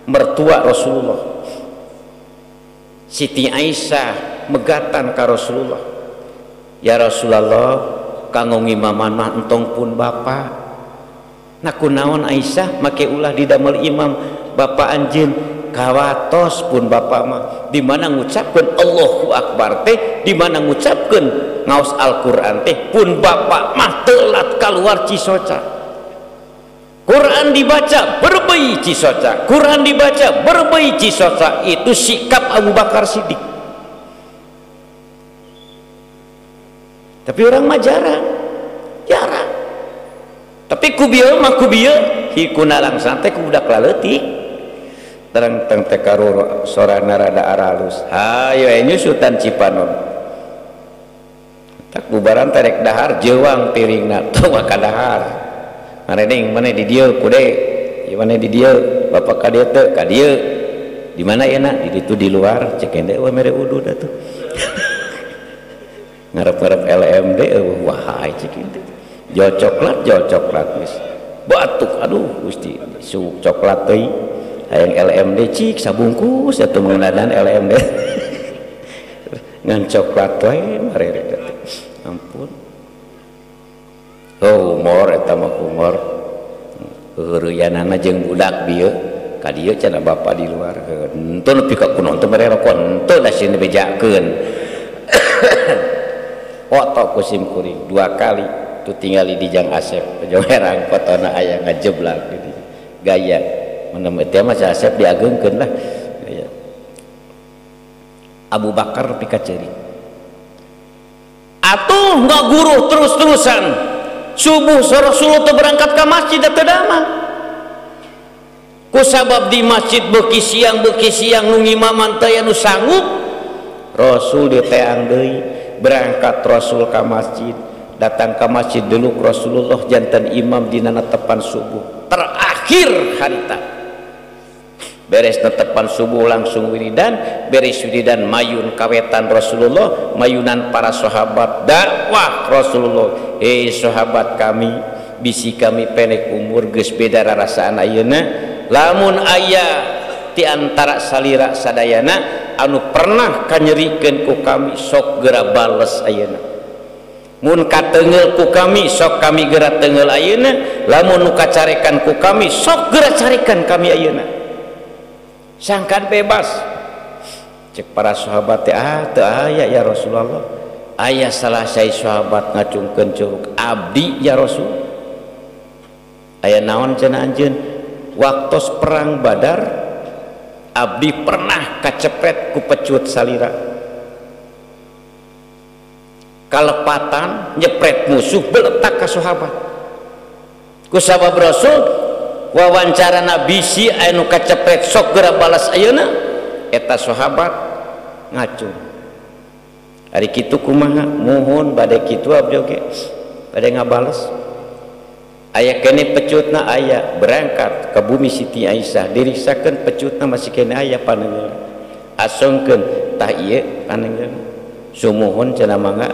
mertua Rasulullah. Siti Aisyah megatan ka Rasulullah, ya Rasulullah kanggo ngimaman mah entong pun bapak. Nah kunaon Aisyah make ulah didamel imam bapak anjeun kawatos pun bapak mah di mana ngucapkeun Allahu Akbar teh, di mana ngucapkeun ngaos Al-Qur'an teh pun bapak mah telat keluar cisoca. Quran dibaca berbei cisoca, Quran dibaca berbei cisoca, itu sikap Abu Bakar Siddiq. Tapi orang mah jarang, jarang. Tapi ku bieu mah ku bieu hikuna langsung teh ku budak laleutik. Terang teng teh karuro sorana rada aralus. Hayo nyusutan Cipanon. Tak bubaran terek dahar jewang piringna tong kadahar. Marening mana di dieu kude, ieu mana di dieu, bapak ka dieu teu, ka dieu. Di mana ya nak? Di ditu di luar, cek ende we mere udud atuh. Ngarep-ngarep LMD wah cek ende. Jol coklat geus. Batuk aduh Gusti, suuk coklat teuing. Hayang LMD cik sabungkus atuh mengenadan LMD. Ngan coklat we marere teh. Ampun. Oh, humor eta mah humor. Heureuyana jeung budak bieu ka dieu cenah bapak di luar. Henteu nepi ka kunaon teh mere rokok henteu da sieun dibejakeun. Foto ku sim kuring dua kali tu tingali di Jang Asep. Bojong Herang fotona aya ngajeblak gitu. Gaya menem teh mah si Asep diageungkeun lah. Gaya. Abu Bakar nepi ka ceurik. Atuh ngaguruh terus-terusan. Subuh Rasulullah teu berangkat ke masjid teu damang. Ku sabab di masjid beuki siang nu ngimaman teh anu sanggup, Rasul diteang deui, berangkat Rasul ka masjid, datang ka masjid dulu Rasulullah jantan imam dina netepan subuh terakhir harita. Beres netepan subuh langsung wiridan, beres wiridan mayun kawetan Rasulullah, mayunan para sahabat, dakwah Rasulullah. Hei sahabat kami, bisi kami pendek umur geus beda rarasaan ayeuna, lamun aya ti antara salira sadayana anu pernah kanyerikeun ku kami sok geura bales ayeuna. Mun kateungel ku kami sok kami geura teungel ayeuna, lamun nu kacarekan ku kami sok geura carekan kami ayeuna. Sangkan bebas. Cek para sahabat teh ah teu aya ya Rasulullah. Aya salah sai sahabat ngacungkeun curug abdi ya Rasul. Aya naon cenah anjeun? Waktos perang Badar abdi pernah kacepret ku pecut salira. Kalepatan nyepret musuh beletak ka sahabat. Ku sabab Rasul wawancara nabi si anu kacepret sok geura balas ayeuna eta sahabat ngacung. Ari kitu kumaha muhun bade kitu abdi oge bade ngabales. Aya kene pecutna aya berangkat ke bumi Siti Aisyah diriksakeun pecutna masih kene aya panengeul. Asongkeun tah ieu panengeul. Sumuhun cenah mangga.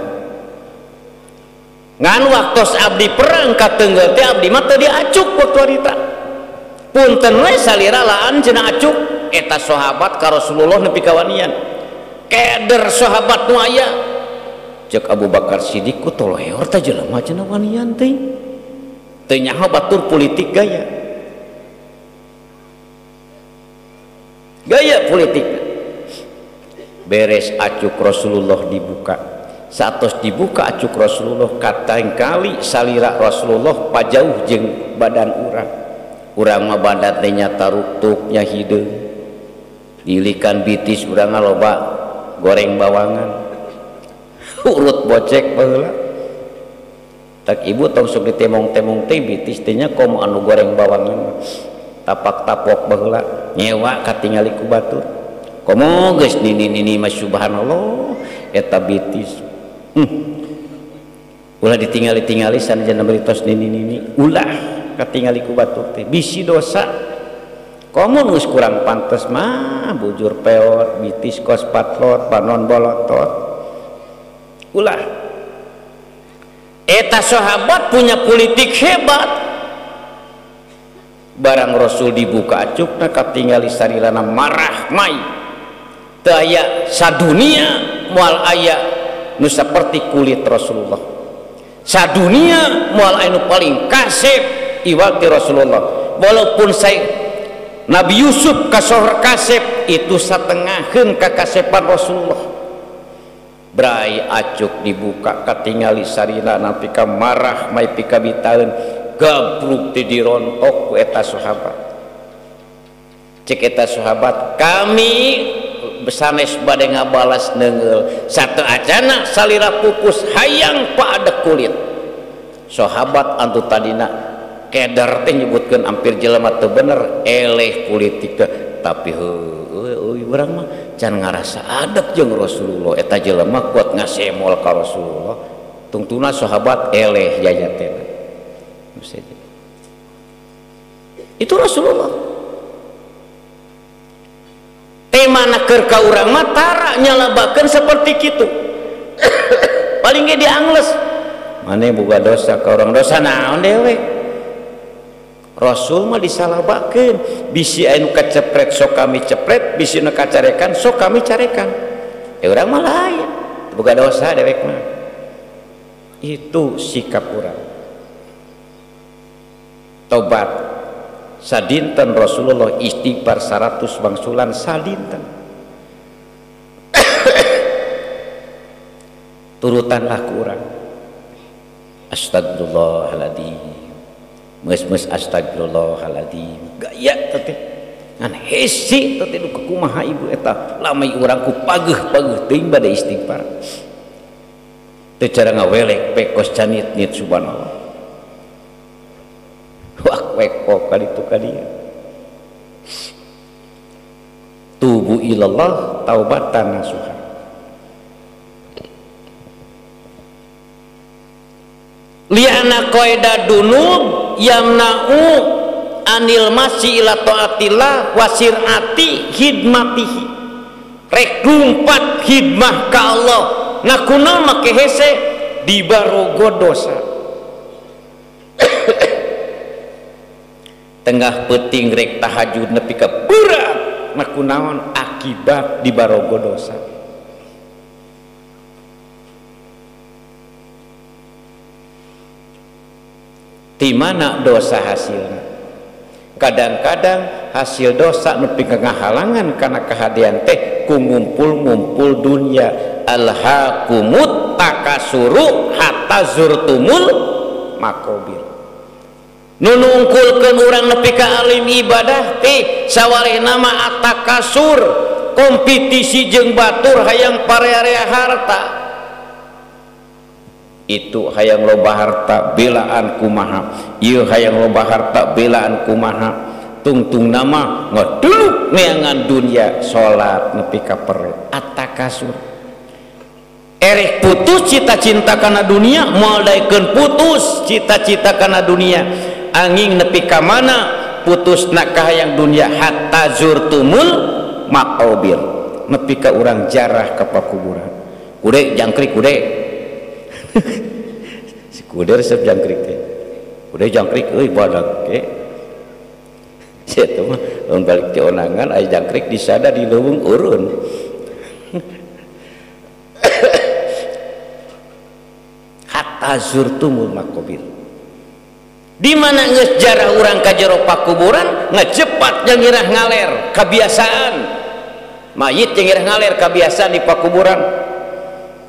Ngan waktos abdi perang ka Tenggeul teh abdi mah teu diacuk waktu harita. Punten we salira laan cenah acuk eta sahabat ka Rasulullah nepi ka wanian. Keder sahabat nu aya cek Abu Bakar Siddiq ku toloheor teh jelema cenah wanian teh teu nyaho batur politik gaya gaya politik. Beres acuk Rasulullah dibuka, saatos dibuka acuk Rasulullah katang kali salira Rasulullah pajauh jeung badan urang. Urang mah badan teh nya taruktuknya hideung dilikan bitis urang loba goreng bawangan urut bocek baheula tak ibu tong sok ditemong-temong teh bitis teh nya komo anu goreng bawangan tapak-tapok baheula nyewa katingali ku batur komo geus nini-nini mah subhanallah eta bitis ulah ditingali-tingali sanajan beritos nini-nini ulah katingali ku batur teh bisi dosa. Komo geus kurang pantes mah bujur peot bitis kos patlot panon bolotot ulah. Eta sahabat punya politik hebat. Barang Rasul dibuka acukna katingali sarilana marah mai teu aya sadunia moal aya nu saperti kulit Rasulullah, sadunia moal aya nu paling kasep iwal ti Rasulullah. Walaupun saya Nabi Yusuf kasohor kasep itu satengaheun kakasepan Rasulullah. Brai acuk dibuka katingali sarina nepi ka marah mai pika bitaeun gabruk ti dirontok ku eta sahabat. Cek eta sahabat kami sanes bade ngabalas neungeul satu acana salira pupus hayang paadek kulit. Sahabat antu tadina keder teh nyebutkeun hampir jelema teu bener eleh politik teh tapi heueuh urang mah can ngarasa adep jeung Rasulullah eta jelema kuat ngasemol ka Rasulullah tungtuna sahabat eleh jajatena. Itu Rasulullah tema keur ka urang mah tara nyalabakeun seperti kitu. Paling ge diangles maneh boga dosa ka urang dosa naon dewek. Rasul mah disalabakeun bisi anu kacepret sok kami cepret bisi nu kacarekan sok kami carekan. Urang mah lain boga dosa dewek mah. Itu sikap urang. Tobat sadinten Rasulullah istighfar 100 wangsulan sadinten. Turutanlah ku urang. Astagfirullahaladzim, mes-mes astagfirullahaladzim gaya teteh ngan hese teteh nu kumaha ibu eta lamai urang ku pageuh-pageuh teuing bade istighfar teu cara ngawelek pekos canit-nit subhanallah wah wekok kali itu kali tubu ilallah taubatan nasuha. Liana qaida dunub yamna'u anil masyi ila taatillah wasirati hidmatihi. Rek lumpat hidmah ka Allah nakuna make hese dibarogo dosa. Tengah peuting rek tahajud nepi ka berat nakunaon akibat dibarogo dosa. Di mana dosa hasilnya? Kadang-kadang hasil dosa nepi ka ngahalangan kana kahadean teh ku ngumpul-ngumpul dunia. Alhaqumut takasuru hatta zurtumul makobir. Nu nungkulkeun urang nepi ka alim ibadah teh sawalehna mah atakasur, kompetisi jeung batur hayang parea-rea harta. Itu hayang loba harta belaan kumaha, ieu hayang loba harta belaan kumaha, tungtung nama ngaduluk neangan dunia salat nepi ka pere atakasur. Erek putus cita-cinta kana dunia, moal daekeun putus cita-cita kana dunia. Angin nepi ka mana putus nak kahayang dunia hatta zurtumul maqabir. Nepi ka urang jarah ka pakuburan. Kude jangkrik kude. Si kude resep jangkrik teh. Kude jangkrik euy badag ge. Sia teh mah lamun balik ti onangan aya jangkrik disada di leuweung urun. Hatta zurtumul maqabir. Di mana geus jarah urang ka jero pakuburan ngajepat nyangirah ngaler kebiasaan. Mayit nyangirah ngaler kebiasaan di pakuburan.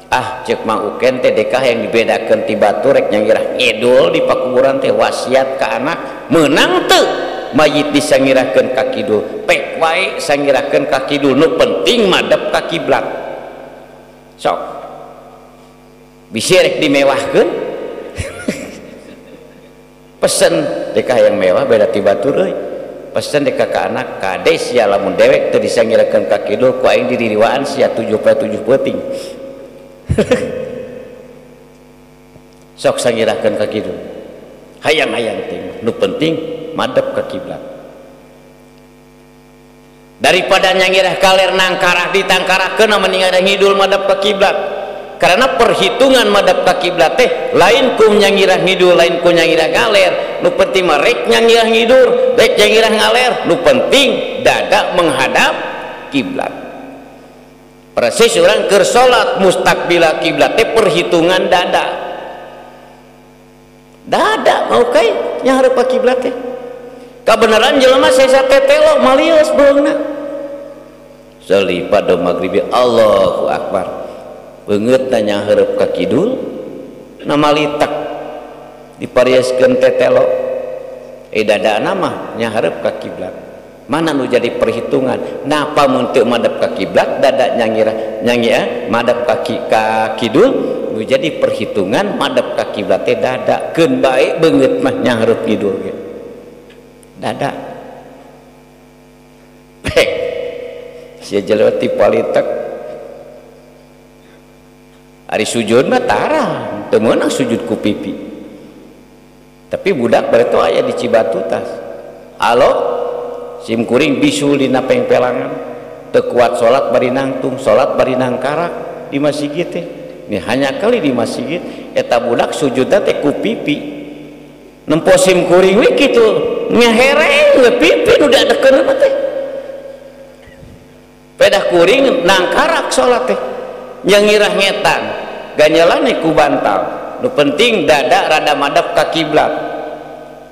Ah cek Mang Uken teh dekah yang dibedakeun ti batur rek nyangirah ngidul di pakuburan teh wasiat ka anak meunang teu mayit disangirahkeun ka kidul pek wae sangirahkeun ka kidul nu penting madep ka kiblat. Sok bisi rek dimewahkeun pesen dekah yang mewah beda ti batur euy pesen dekah ka anak kade sia lamun dewek teu disangirahkeun ka kidul ku aing didiriwaan sia 7 poe 7 peuting. Sok sangirahkeun ka kidul hayang-hayang teh nu penting madep ka kiblat daripada nyangirah kaler nangkarah ditangkarahkeun mending ada ngidul madep ka kiblat. Karena perhitungan madep ka kiblat teh lain ku nyangirah ngidul lain ku nyangirah ngaler nu penting mah rek nyangirah ngidul rek nyangirah ngaler nu penting dada menghadap kiblat. Persis orang keur salat mustaqbila kiblat teh perhitungan dada. Dada mau kai nyahareup ka kiblat teh. Kabeneran jelema sesa tetelo malius beungna. Salipa do magribi Allahu akbar. Beungeutna nyahareup ka kidul na malitak diparieskeun tetelo. Dadana mah nyahareup ka kiblat. Mana nu jadi perhitungan napa mun teu madep ka kiblat dada nyangirah nyangia madep ka kidul nu jadi perhitungan madep ka kiblat teh dada keun bae beungeut mah nyahareup kidul ge dada pek sia jelema ti palitek ari sujud mah tara teu meunang sujud ku pipi tapi budak bareto aya di Cibatu tas alo sim kuring bisul dina pengpelangan teu kuat salat bari nangtung salat bari nangkarak di masjid teh ini hanya kali di masjid eta budak sujudna teh ku pipi nempo sim kuring we kitu ngehereng we pipi nu diadekeun mah teh pedah kuring nangkarak salat teh nyangirah ngetan ganyelane ku bantal nu penting dada rada madep ka kiblat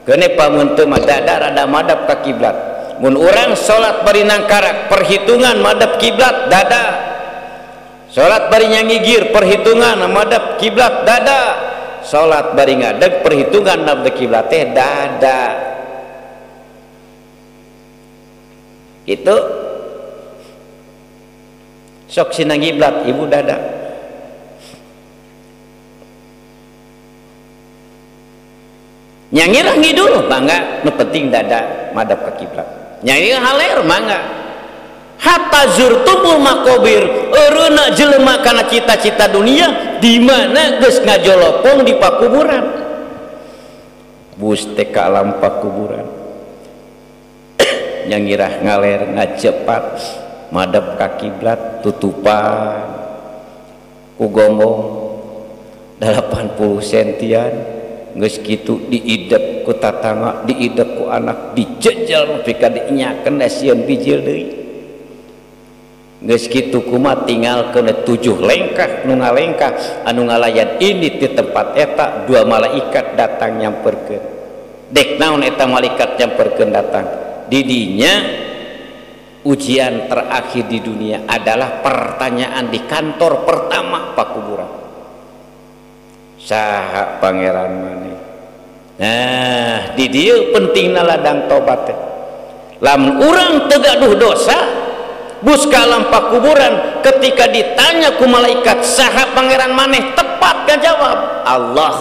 keune pamun teu mah dada rada madep ka kiblat. Mun urang salat bari nangkarak perhitungan madep kiblat dada. Salat bari nyangigir perhitungan madep kiblat dada. Salat bari ngadeg perhitungan madep kiblat teh dada. Itu sok sinang kiblat ibu dada. Nyangirah ngidul mangga nu penting dada madep ka kiblat. Nyangirah haler mangga hatta zurtumul maqabir eureuna jelema kana cita-cita dunia di mana geus ngajolopong di pakuburan bus teh ka alam pakuburan nyangirah ngaler ngajepat madep ka kiblat tutupan ku gombong 80 sentian geus kitu diidep ku tatangga diidep ku anak dijejel nepi ka diinyakeun sieun bijil deui geus kitu kumaha tinggalkeun 7 lengkah nu ngalengkah anu ngalayan ini di tempat eta 2 malaikat datang nyamperkeun dek naon eta malaikat nyamperkeun datang didinya ujian terakhir di dunia adalah pertanyaan di kantor pertama pakuburan saha pangeran maneh. Nah di dieu pentingna ladang tobat teh lamun urang teu gaduh dosa bus ka alam pakuburan ketika ditanya ku malaikat saha pangeran maneh tepat ngajawab Allah.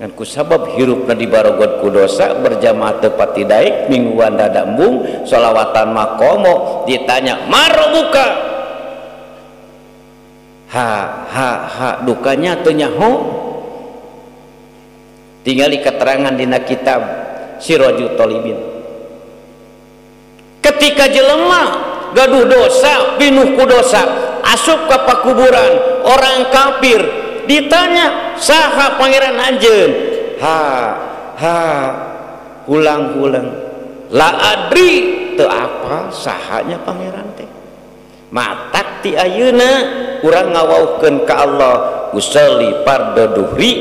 Dan ku sabab hirupna dibarogot ku dosa berjamaah teu pati daek mingguan dada embung sholawatan mah komo ditanya marobuka Ha ha ha dukanya teu nyaho. Tingali keterangan dina kitab Sirajul Thalibin. Ketika jelema gaduh dosa, pinuh ku dosa, asup ka pakuburan orang kafir, ditanya saha pangeran anjeun? Ha ha ulang-ulang la adri teu apa sahanya pangeran teh. Matak ti ayeuna urang ngawauhkeun ka Allah usolli fardhu duhri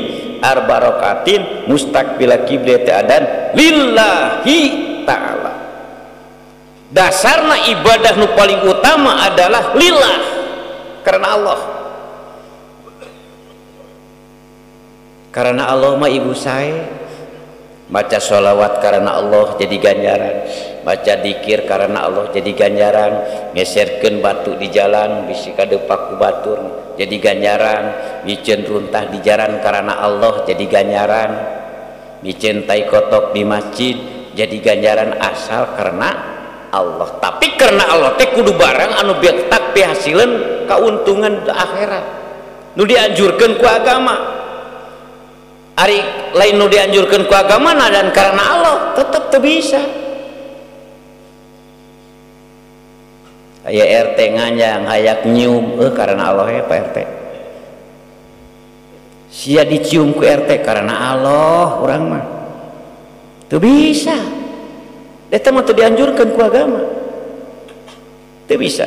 arba rakatin mustaqbila qiblati adan lillahi ta'ala. Dasarna ibadah nu paling utama adalah lillah, karena Allah. Karena Allah mah ibu saya baca sholawat karena Allah jadi ganjaran, baca dikir karena Allah jadi ganjaran, ngeserkeun batu di jalan bisi kadepak ku batur jadi ganjaran, miceun runtah di jalan karena Allah jadi ganjaran, miceun tai kotok di masjid jadi ganjaran, asal karena Allah. Tapi karena Allah teh kudu barang anu tak pihasileun kauntungan akhirat nu dianjurkeun ku agama. Ari lain nu dianjurkeun ku agama dan karena Allah tetep teu bisa. Aya RT nganjang hayak nyium karena Allah ya Pak RT. Sia dicium ku RT karena Allah urang mah. Teu bisa. Eta mah teu dianjurkeun ku agama. Teu bisa.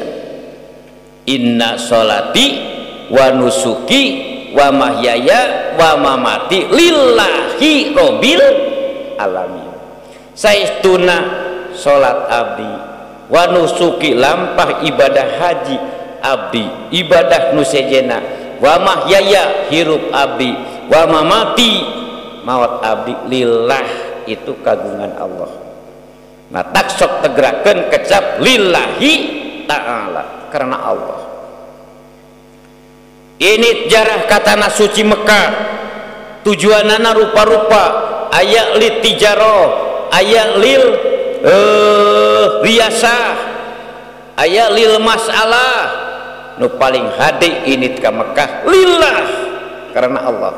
Inna sholati wa nusuki wa mahyaya wa mamati lillahi robbil alamin. Saestuna salat abdi wa nusuki lampah ibadah haji abdi, ibadah nu sejena, wa mahyaya hirup abdi, wa mamati maut abdi, lillah itu kagungan Allah. Nah tak sok tegerakeun kecap lillahi ta'ala, karena Allah. Ini jarah katana suci Mekah, tujuanana rupa-rupa, aya lil tijaroh, aya lil riasah, aya lil masalah. Nu paling hade ini ke Mekah lillah, karena Allah.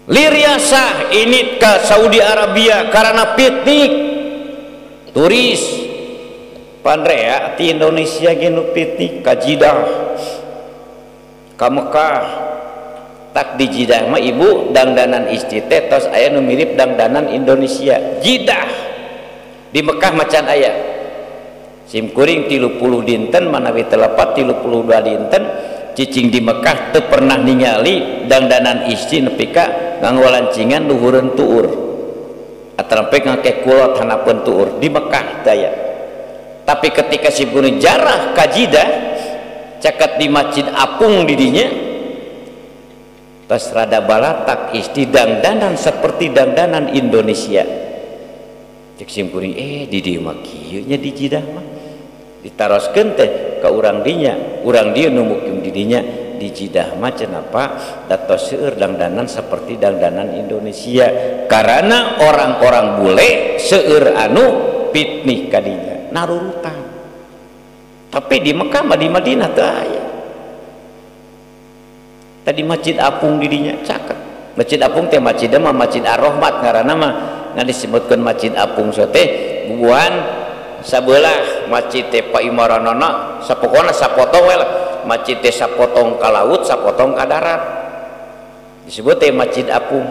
Liriasah ini ke Saudi Arabia karena piknik turis. Pandrea di Indonesia genu piknik ka Jidah, ka Mekah. Tak di Jidah mah ibu dangdanan istri teh tos aya nu mirip dangdanan Indonesia Jidah. Di Mekah macan aya simkuring 30 dinten manawi telepat 32 dinten cicing di Mekah teu pernah ningali dangdanan istri nepi ka nganggo lancingan luhureun tuur atrampe ngake kulot hanapeun tuur di Mekah daya. Tapi ketika simkuring jarah ka Jidah caket di Masjid Apung didinya tos rada balatak istri dangdanan seperti dangdanan Indonesia. Cek simkuring di dieu mah kieu nya di Jidah mah ditaroskeun teh ka urang dinya, urang dieu nu mukim di dinya di Jidah mah cenah Pak datos seueur dangdanan seperti dangdanan Indonesia karena orang-orang bule seueur anu pitnih ka dinya narurutan. Tapi di Mekah mah di Madinah teu aya. Tadi Masjid Apung di dinya caket. Masjid Apung teh masjid mah Masjid Ar-Rahmat ngaranna mah, ngan disebutkeun Masjid Apung so teh bubuhan sabelah masjid teh paimaranana sapokona sapotong we lah. Masjid teh sapotong ka laut, sapotong ka darat. Disebut teh Masjid Apung.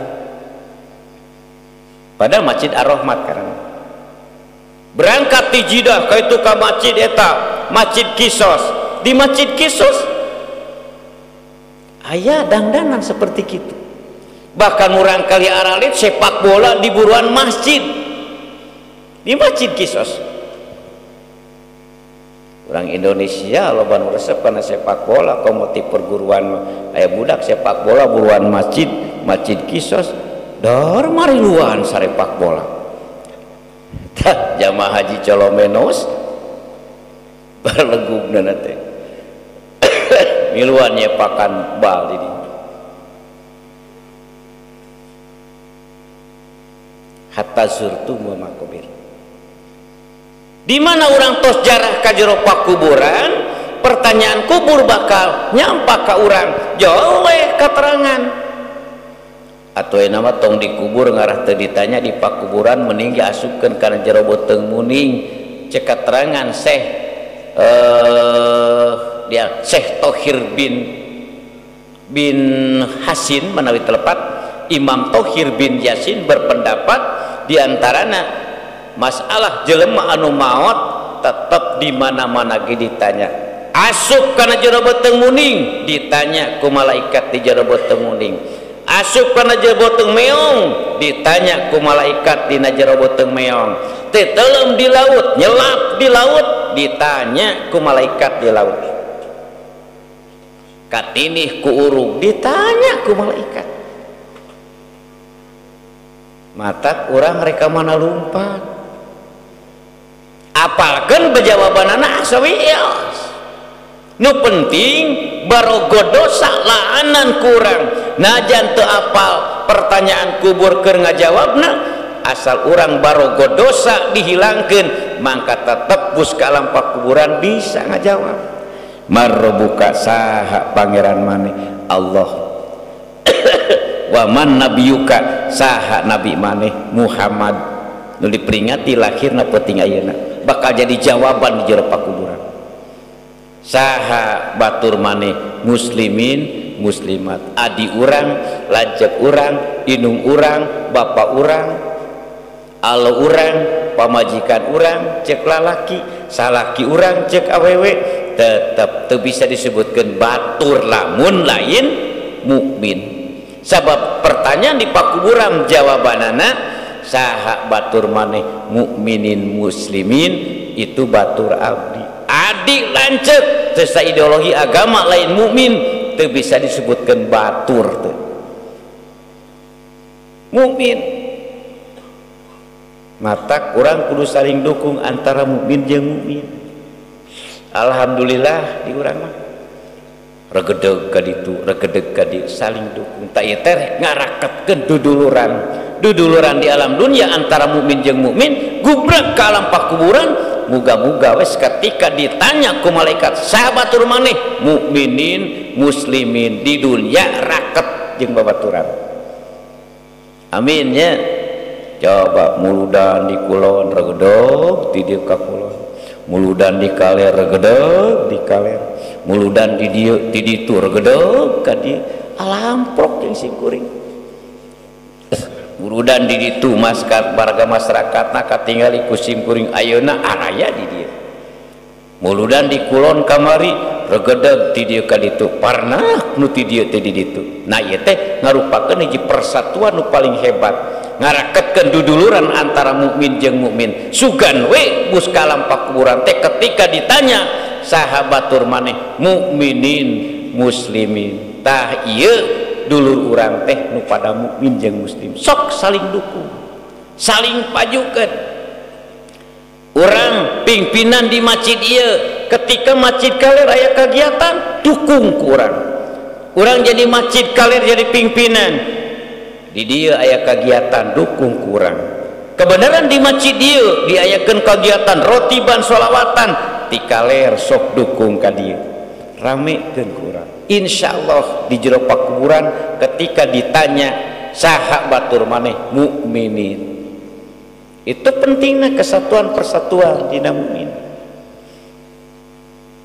Padahal Masjid Ar-Rahmat karena berangkat di Jidah ka itu ka masjid eta, Masjid Kisos. Di Masjid Kisos aya dangdanan seperti gitu. Bahkan murang kali aralit sepak bola di buruan masjid, di Masjid Kisos. Orang Indonesia loba nu resep kana sepak bola, komo ti perguruan aya budak sepak bola buruan masjid, Masjid Kisos dor mariluan sarepak bola. Tah jamaah haji colomenos barlegugna teh. Miluan nyepakan bal di dinya. Hatta zurtum wa makobir. Di mana orang tos jarah ka jero pakuburan, pertanyaan Pertanyaan kubur bakal nyampak ka urang jauh keterangan. Atau nama tong dikubur ngarah teu ditanya di pakuburan mending diasupkeun kana jero beuteung muning. Cek keterangan Syekh dia Syekh Thohir bin Hasin menawi telepat, Imam Thohir bin Yasin berpendapat diantarana masalah jelema anu maot tetep di mana-mana ge ditanya. Asup kana jero beuteung muning ditanya ku malaikat di jero beuteung muning. Asup kana jero beuteung meong ditanya ku malaikat dina jero beuteung meong. Teuleum di laut, nyelap di laut ditanya ku malaikat di laut. Katinih ku urug ditanya ku malaikat. Matak urang reka mana lumpat. Apalkeun bejawabanana sawios. Nu penting barogo dosa laanan kurang. Najan teu apal pertanyaan kubur keur ngajawabna, asal urang barogo dosa dihilangkeun mangka tetep bus ka alam pakuburan bisa ngajawab. Marrobuka saha pangeran maneh Allah. Wa man nabiyuka saha nabi maneh Muhammad. Nu diperingati lahirna peuting ayeuna bakal jadi jawaban di jero pakuburan. Saha batur maneh muslimin muslimat, adi urang, lanceuk urang, indung urang, bapak urang, alo urang, pamajikan urang, cek lalaki, salaki urang, cek awewe, tetep teu bisa disebutkeun batur lamun lain mukmin. Sabab pertanyaan di pakuburan jawabanana saha batur maneh mukminin muslimin itu batur abdi. Adik lanceuk teu ideologi agama lain mukmin teu bisa disebutkeun batur teu. Mukmin matak urang kudu saling dukung antara mukmin jeung mukmin. Alhamdulillah di urang mah regedeg ka ditu, regedeg ka dieu, saling dukung. Ta ieu teh ngaraketkeun duduluran. Duduluran di alam dunia antara mukmin jeung mukmin, gubrek ka alam pakuburan. Muga-muga wes ketika ditanya ku malaikat sahabatur maneh mukminin muslimin di dunia raket jeung babaturan. Amin nya. Coba muludan di kulon regedeg di dieu ka kulon, muludan di kaler regedeg di kaler, muludan di dieu di ditu regedeg ka dieu, alamprok jeung singkuring. Muludan di ditu maskat warga masyarakatna katingali ku simkuring ayeuna araya di dieu. Muludan di kulon kamari regedeg ti dieu ka ditu, parnah nu ti dieu teh di ditu. Nah ieu teh ngarupakeun hiji persatuan nu paling hebat, ngaraketkeun duduluran antara mukmin jeung mukmin. Sugan we bus ka alam pakuburan teh ketika ditanya saha batur maneh mukminin muslimin. Tah ieu dulur urang teh nu pada mukmin jeung muslim sok saling dukung, saling pajukeun. Urang pimpinan di masjid ieu ketika masjid kaler aya kegiatan dukung ku urang. Urang jadi masjid kaler jadi pimpinan di dieu aya kegiatan dukung ku urang. Kebenaran di masjid dieu diayakeun kegiatan rotiban sholawatan ti kaler sok dukung ka dieu, ramekeun ku urang. Insyaallah di jero pakuburan ketika ditanya saha batur maneh mukminin. Itu pentingnya kesatuan persatuan dina mukmin.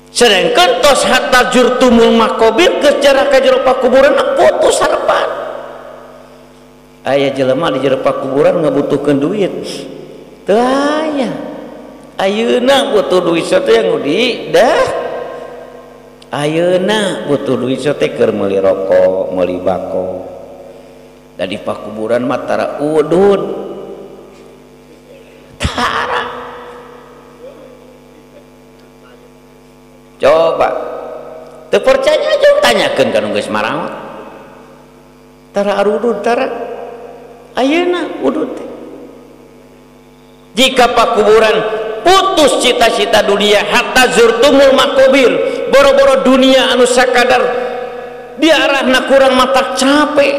Sedangkan tos hatta jurtumul makobir geus jarah ka jero pakuburan putus harapan. Aya jelema di jero pakuburan ngabutuhkeun duit. Teu aya. Ayeuna butuh duit teh ngudi dah. Ayeuna butuh duit teh keur meuli rokok, meuli bako. Da di pakuburan mah tara udud. Tara. Coba. Teu percaya aja tanyakeun ka nu geus marawat. Tara arudud tara. Ayeuna udud teh. Jika pakuburan putus cita-cita dunia hatta zurtumul makobir, boro-boro dunia anu sakadar diarahna kurang mata capek.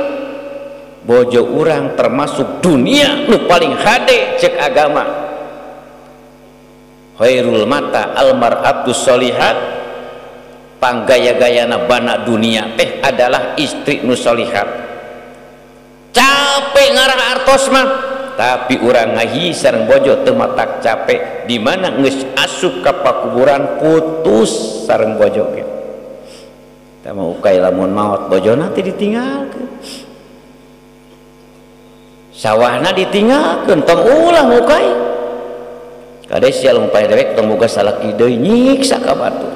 Bojo urang termasuk dunia nu paling hade cek agama. Khairul mata almar'atus sholihat Panggaya-gayana bana dunia teh adalah istri nu solihat. Capek ngarah artos mah, tapi urang ngahi sareng bojo teu matak capek di mana geus asup ka pakuburan putus sareng bojo ge. Tah mah ukai lamun maot bojona teh ditinggalkeun. Sawahna ditinggalkeun tong ulah ukai. Kade sia lumpai dewek tong boga salaki deui nyiksa ka batur.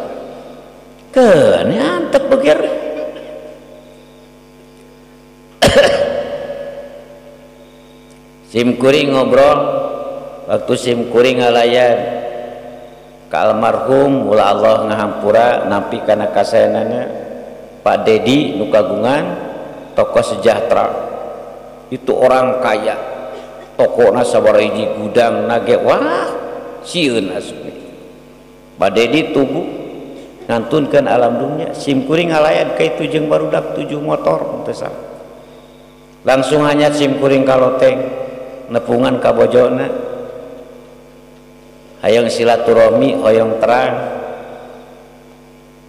Keun antep beger. Sim kuring ngobrol waktu sim kuring ngalayan ka almarhum ulah Allah ngahampura nampi kana kasayanana Pak Dedi nu kagungan toko sejahtera itu orang kaya tokona sabaraha hiji gudang nage wah sieun asup Pak Dedi tubuh ngantunkeun alam dunia sim kuring ngalayan ka itu jeung barudak 7 motor teu salah langsung hanya sim kuring ka loteng nepungan ka bojona hayang silaturahmi hoyong terang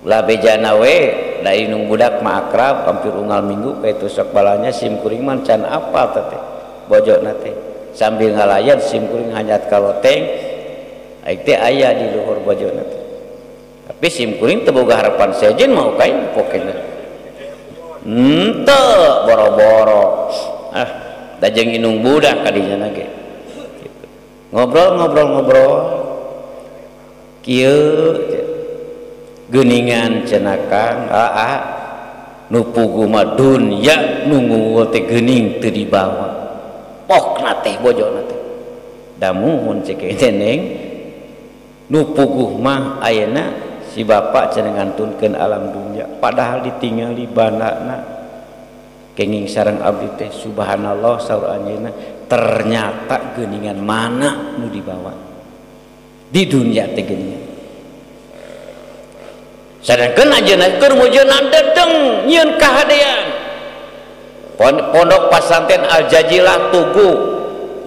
ulah bejana we da indung budak mah akrab hampir unggal minggu ka itu sok balanya sim kuring mah can apal teh bojona teh sambil ngalayan sim kuring hanyat ka loteng aing teh aya di luhur bojona teh. Tapi sim kuring teu boga harapan sejen mau kain pokena henteu boro-boro ah da jeung indung budak kadinya ge gitu. Ngobrol-ngobrol-ngobrol kieu geuningan cenah Kang aa nu pugu mah dunya nu ngunggul teh geuning teu dibawa pokna teh bojona teh da muhun cek teh neng nu puguh mah ayeuna si bapak cenah ngantunkeun alam dunya padahal ditingali banana kenging sareng abdi teh subhanallah saur anjeunna ternyata geuningan mana nu dibawa di dunia teh geuningan sadangkeun anjeunna keur mujeunan dedeng nyieun kahadean pondok pasantren Al Jajilah tugu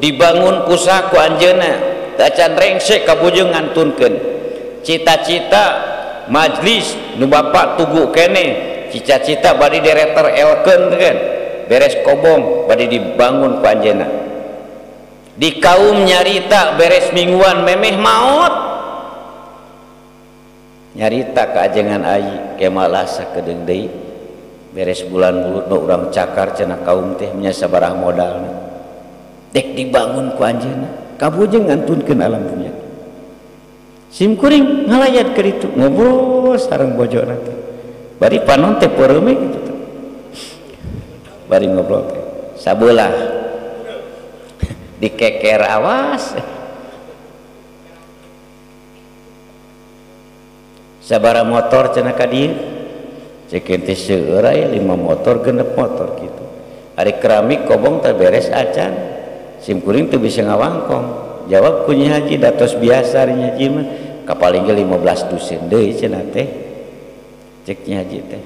dibangun ku saha ku anjeunna teu acan rengsek ka bujeng ngantunkeun cita-cita majlis nu bapak tugu kene cita-cita bari direktur elkeun kan beres kobong bari dibangun ku anjeunna di kaum nyarita beres mingguan memeh maot nyarita ka ajengan ayi kemalah sakedeung deui beres bulan mulut nu urang cakar cenah kaum teh nya sabaraha modalna dek dibangun ku anjeunna kabujeng ngantunkeun alam dunya. Sim kuring ngalayat ke ditu ngobrol sareng bojona teh bari panon teh peureum kitu teh bari ngobrol teh sabelah dikeker awas sabaraha motor cenah ka dieu ceuk teh seueur aya 5 motor 6 motor kitu ari keramik kobong teh beres acan sim kuring teu bisa ngawangkong jawab ku Nyi Haji datos biasa ari Nyi Haji mah kapaling ge 15 dusin deui cenah teh cek Nyi Haji teh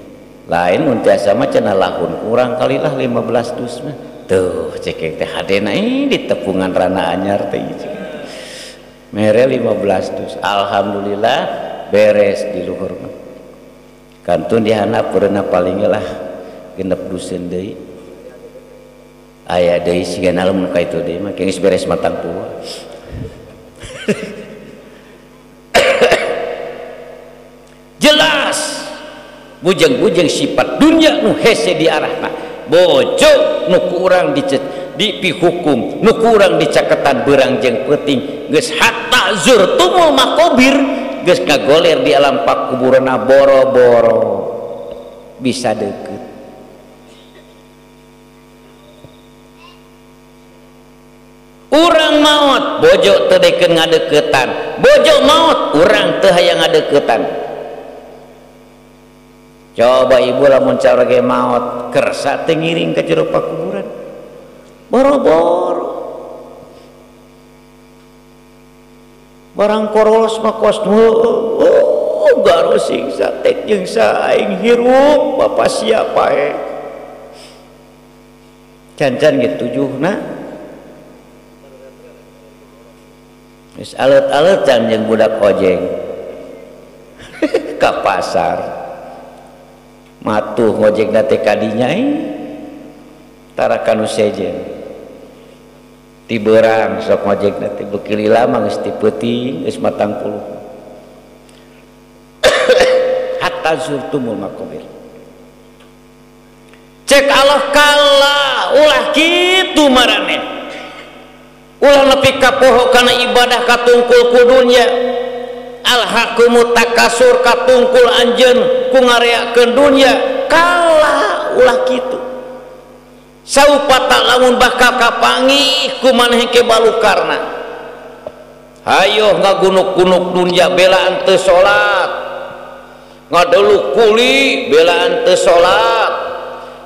lain mun tiasa mah cenah lahun kurang kali lah 15 dus mah tuh cek teh hadena di tepungan rana anyar teh cek mere 15 dus alhamdulillah beres di luhur mah kantun dihandap peureuna paling lah 6 dusin deui aya deui sigana lamun ka itu deui mah geus beres matang tua. Jelas bujeng-bujeng sifat dunia nu hese diarahna bojo nu kurang dipihukum nu kurang dicaketan beurang jeung peuting geus hatta zurtumul makobir geus ngagoler di alam pakuburanna boro-boro bisa deukeut. Urang maot bojo teu dekeun ngadeukeutan bojo maot urang teu hayang ngadeukeutan. Coba ibu lamun carage maot kersa teu ngiring ka jero pakuburan boro-boro barang korolos mah kos oh garo singsa tek jeung saing hirup bapak siapa can-can ge tujuhna geus alet-aletan jeung budak ojeng ka pasar. Matuh ngojekna teh kadinya tara kanu sejen. Ti beurang sok ngojekna teh beuki lila mah geus ti peuting geus 40. Hatta zurtumul maqabir. Cek Allah kala ulah kitu maraneh. Ulah nepi ka poho kana ibadah katungkul ku dunya. Alhaqumut takasur katungkul anjeun ku ngareakeun dunya. Kala ulah kitu. Saupata lamun bakal kapanggih ku maneh ke balukarna. Hayo ngagunuk-gunuk dunya belaan teu salat. Ngadeluk kuli belaan teu salat.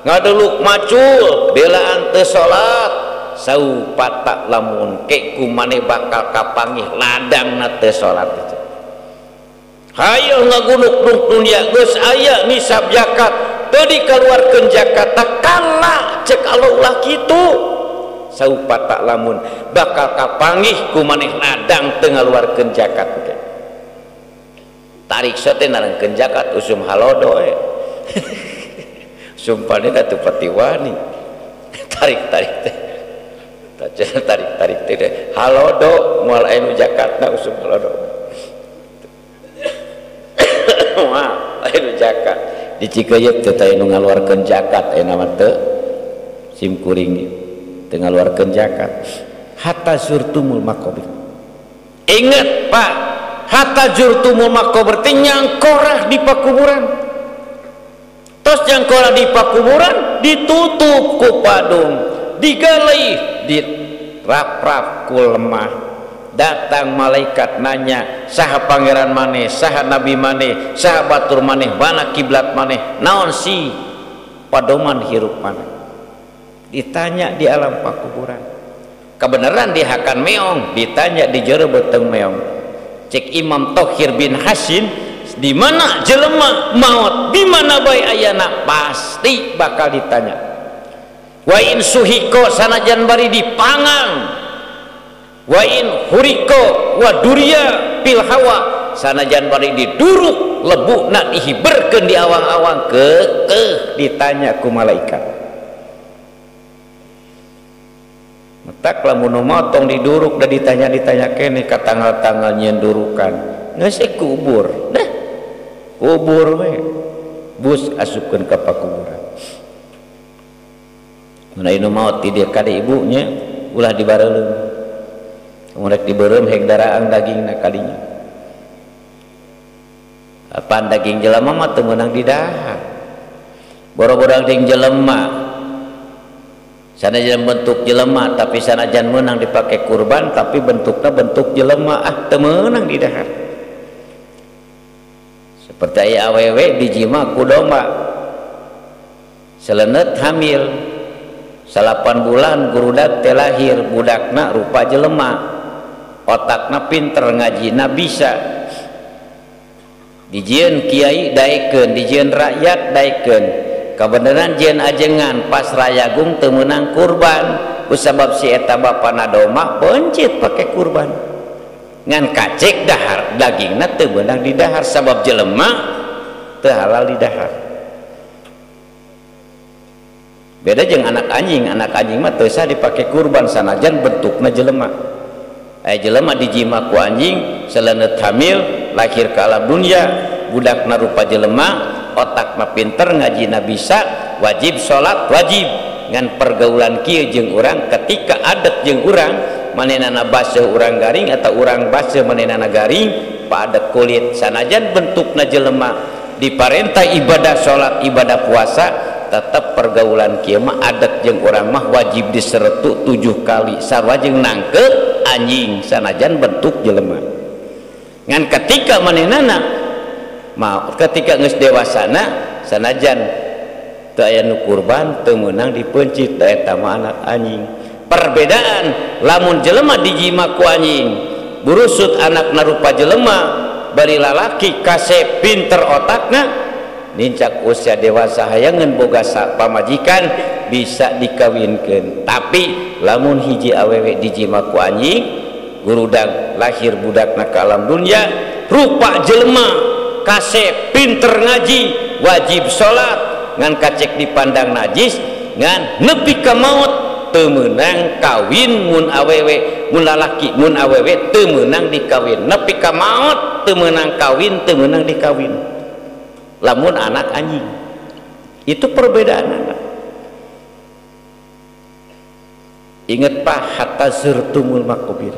Ngadeluk macul belaan teu salat. Saupata lamun ke ku maneh bakal kapanggih ladangna teu salat. Hayo ngagunuk-gunuk dunya geus aya nisab zakat teu dikaluarkeun zakat kala cek Allah ulah kitu. Saupata lamun bakal kapanggih ku maneh ladang teu ngaluarkeun zakat. Tarik sote narangkeun zakat usum halodo Sumpahnya datu patiwani. Tarik-tarik teh. Tarik-tarik teh halodo moal aya nu zakatna usum halodo. Moal aya nu zakat. Di Cikeyep teh aya nu ngaluarkeun zakat aya mah teu sim kuring teu ngaluarkeun zakat. Hatta zurtumul maqabir. Ingat Pak, hatta zurtumul maqabir teh nyangkorah di pakuburan. Tos nyangkorah di pakuburan ditutup ku padung, digalih, dirap-rap ku lemah. Datang malaikat nanya, saha pangeran maneh, saha nabi maneh, saha batur maneh, mana kiblat maneh, naon si padoman hirup maneh. Ditanya di alam pakuburan. Kebenaran dihakan meong, ditanya di jero beuteung meong. Cek Imam Thohir bin Hasin, di mana jelema maot, di mana bae ayana pasti bakal ditanya. Wa in suhiko sanajan bari dipangang. Wa in huriko wa duria pil hawa sanajan bari diduruk lebukna dihiberkeun di awang-awang keukeuh ditanya ku malaikat. Matak lamun maot tong diduruk da ditanya-ditanya keneh ka tanggal-tanggal nyieun durukan. Geus kubur. Dah. Kubur we. Bus asupkeun ka pakuburan. Mun anu maot ti dieu ka ibunya ulah dibareuleum. Mun rek dibeureum heg daraang dagingna kadinya. Apan daging jelema mah teu meunang didahar. Boro-boro daging jelema sanajan bentuk jelema tapi sanajan meunang dipake kurban tapi bentukna bentuk jelema ah teu meunang didahar. Seperti aya awewe dijima ku domba. Selenet hamil 8 bulan gurudak teh lahir budakna rupa jelema. Otakna pinter ngajina bisa. Dijieun kiai daekeun, dijieun rakyat daekeun. Kabeneran jieun ajengan pas rayagung teu meunang kurban kusabab si eta bapana domba pencit pake kurban. Ngan kacek dahar dagingna teu meunang didahar sabab jelema teu halal didahar. Beda jeung anak anjing mah teu sah dipake kurban sanajan bentukna jelema. Aya jelema dijima ku anjing selenet hamil lahir ke alam dunia budakna rupa jelema otakna pinter ngajina bisa wajib salat wajib. Ngan pergaulan kieu jeung urang ketika adat jeung urang manehna baseuh urang garing atau urang baseuh manehna garing padat kulit sanajan bentukna jelema diparentah ibadah salat ibadah puasa tetap pergaulan kieu mah adat jeung urang mah wajib diseretu 7 kali sarua jeung nangkeut anjing sanajan bentuk jelema. Ngan ketika manehna mau ketika geus dewasana sanajan teu aya nu kurban teu meunang dipeuncit da eta mah anak anjing. Perbedaan lamun jelema dijima ku anjing burusut anakna rupa jelema bari lalaki kasep pinter otakna nincak usia dewasa hayangeun boga pamajikan bisa dikawinkeun. Tapi lamun hiji awewe dijima ku anjing gurudang lahir budakna ka alam dunia rupa jelema kasep pinter ngaji wajib salat ngan kacek dipandang najis ngan nepi ka maut teu meunang kawin mun awewe mun lalaki mun awewe teu meunang dikawin nepi ka maut teu meunang kawin teu meunang dikawin lamun anak anjing. Itu perbedaan anak. Ingat pak, hatta zurtumul makobir.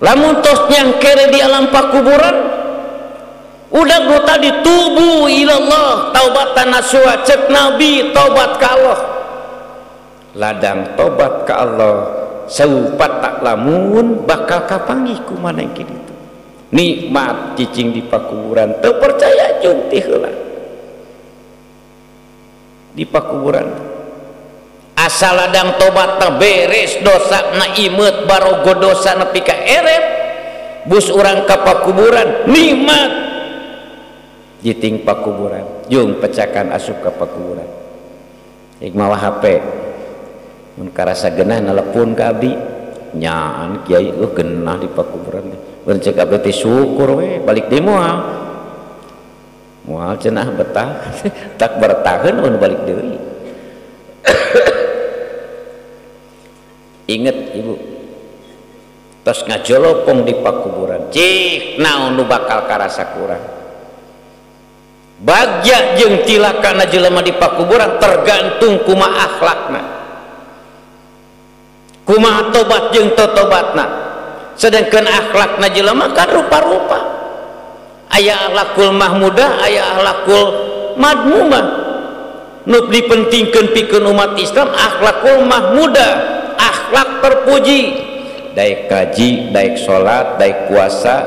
Lamun tos nyangkere di alam pakuburan, udah nu tadi tubu ilallah taubatan nasuha, cek Nabi tobat ka Allah. Ladang tobat ka Allah saupat tak lamun bakal kapanggih ku maneh kitu. Nikmat cicing di pakuburan, teu percaya jeung ti heula. Di pakuburan asal ladang tobat terberes dosa na imeut barogo dosa nepi ka erep bus urang ka pakuburan nikmat jiting pakuburan jeung pecakan asup ka pakuburan ik mawa HP mun karasa genah nelepon ka abdi nyaan kiai eueuh genah di pakuburan mun ceuk abdi teh syukur we balik deui moal moal cenah betah tak bertahan mun balik deui. Ingat ibu, tos ngajolopong di pakuburan cik naon nu bakal karasa kurang bagja jeung cilakana jelema di pakuburan tergantung kumaha akhlakna, kumaha tobat jeung totobatna. Sedangkan akhlakna jelema kan rupa-rupa, aya akhlakul mahmudah, aya akhlakul madmumah. Nu dipentingkeun pikeun umat Islam akhlakul mahmudah, akhlak terpuji, daek kaji, daek salat, daek puasa,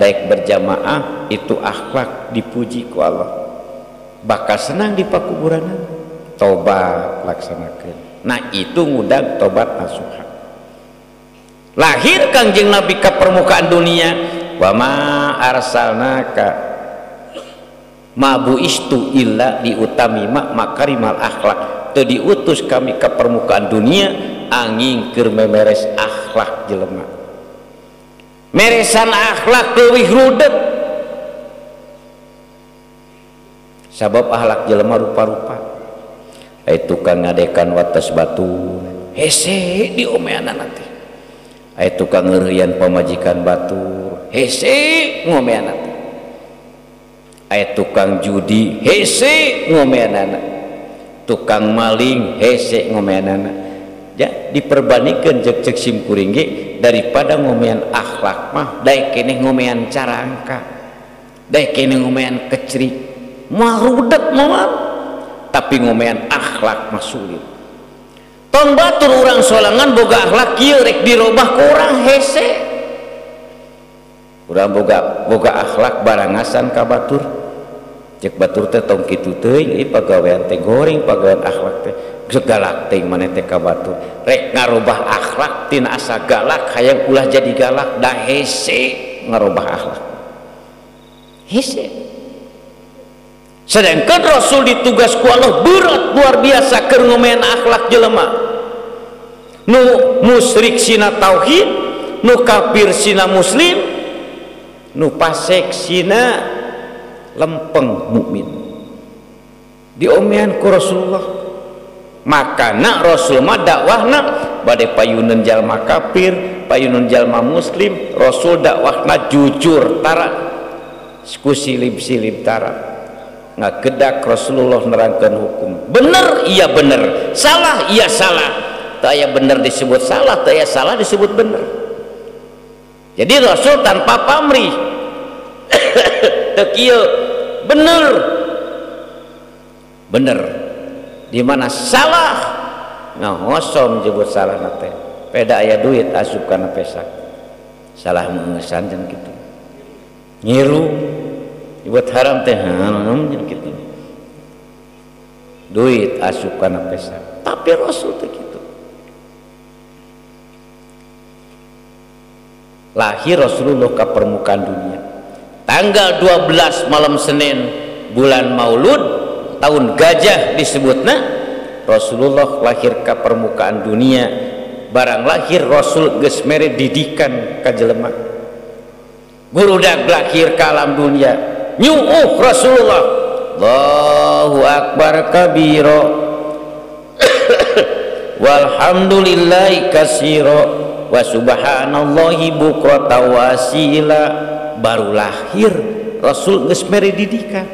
daek berjamaah, itu akhlak dipuji ku Allah. Bakal senang di pakuburan, tobat laksanakeun. Nah itu ngundang tobat nasuha. Lahir Kangjeng Nabi ke permukaan dunia, wa ma arsalnaka ma buistu illa diutamima makarimal akhlak. Teu diutus kami ke permukaan dunia angin keur memeres akhlak jelema. Meresan akhlak leuwih rudet. Sabab akhlak jelema rupa-rupa. Aya tukang ngadekan wates batu, hese diomeanana teh. Aya tukang ngeureuyaan pamajikan batur, hese ngomeanana teh. Aya tukang judi, hese ngomeanana. Tukang maling, hese ngomeanana. Ya diperbandingkeun cek-cek sim kuring ge daripada ngomean akhlak mah daek keneh ngomean carangka, daek keneh ngomean kecrik, moal rudet moal, tapi ngomean akhlak mah sulit. Tong batur urang solangan boga akhlak kieu rek dirobah ku urang hese. Urang boga akhlak barangasan ka batur. Cek batur teh tong kitu teuing, ieu pagawean teh goreng, pagawean akhlak teh galak teuing maneh teh ka batur. Rek ngarobah akhlak tina asa galak hayang ulah jadi galak da hese ngarobah akhlak. Hese. Sedangkan Rasul ditugas ku Allah berat luar biasa keur ngomean akhlak jelema. Nu musyrik sina tauhid, nu kafir sina muslim, nu fasik sina lempeng mukmin. Diomean ku Rasulullah. Makana Rasul mah dakwahna bade payuneun jalma kafir, payuneun jalma muslim, Rasul dakwahna jujur tara ku silib-silib tara. Ngagedak Rasulullah nerangkeun hukum. Bener iya bener, salah iya salah. Teu aya bener disebut salah, teu aya salah disebut bener. Jadi Rasul tanpa pamrih. Teu kieu bener. Bener. Di mana salah ngahosom jebut salah teh. Peda aya duit asup kana pesak. Salah mengesan jeung kitu. Ngiru buat haram teh haram gitu. Duit asup kana pesak. Tapi Rasul teh kitu. Lahir Rasulullah ke permukaan dunia tanggal 12 malam Senin bulan Maulud tahun gajah disebutna. Rasulullah lahir ke permukaan dunia. Barang lahir Rasul geus mere didikan ka jelema. Gurudag lahir ke alam dunia nyuuh Rasulullah, Allahu akbar kabiro walhamdulillahi kasiro wa subhanallahi bukrata wasila. Baru lahir Rasul geus mere didikan.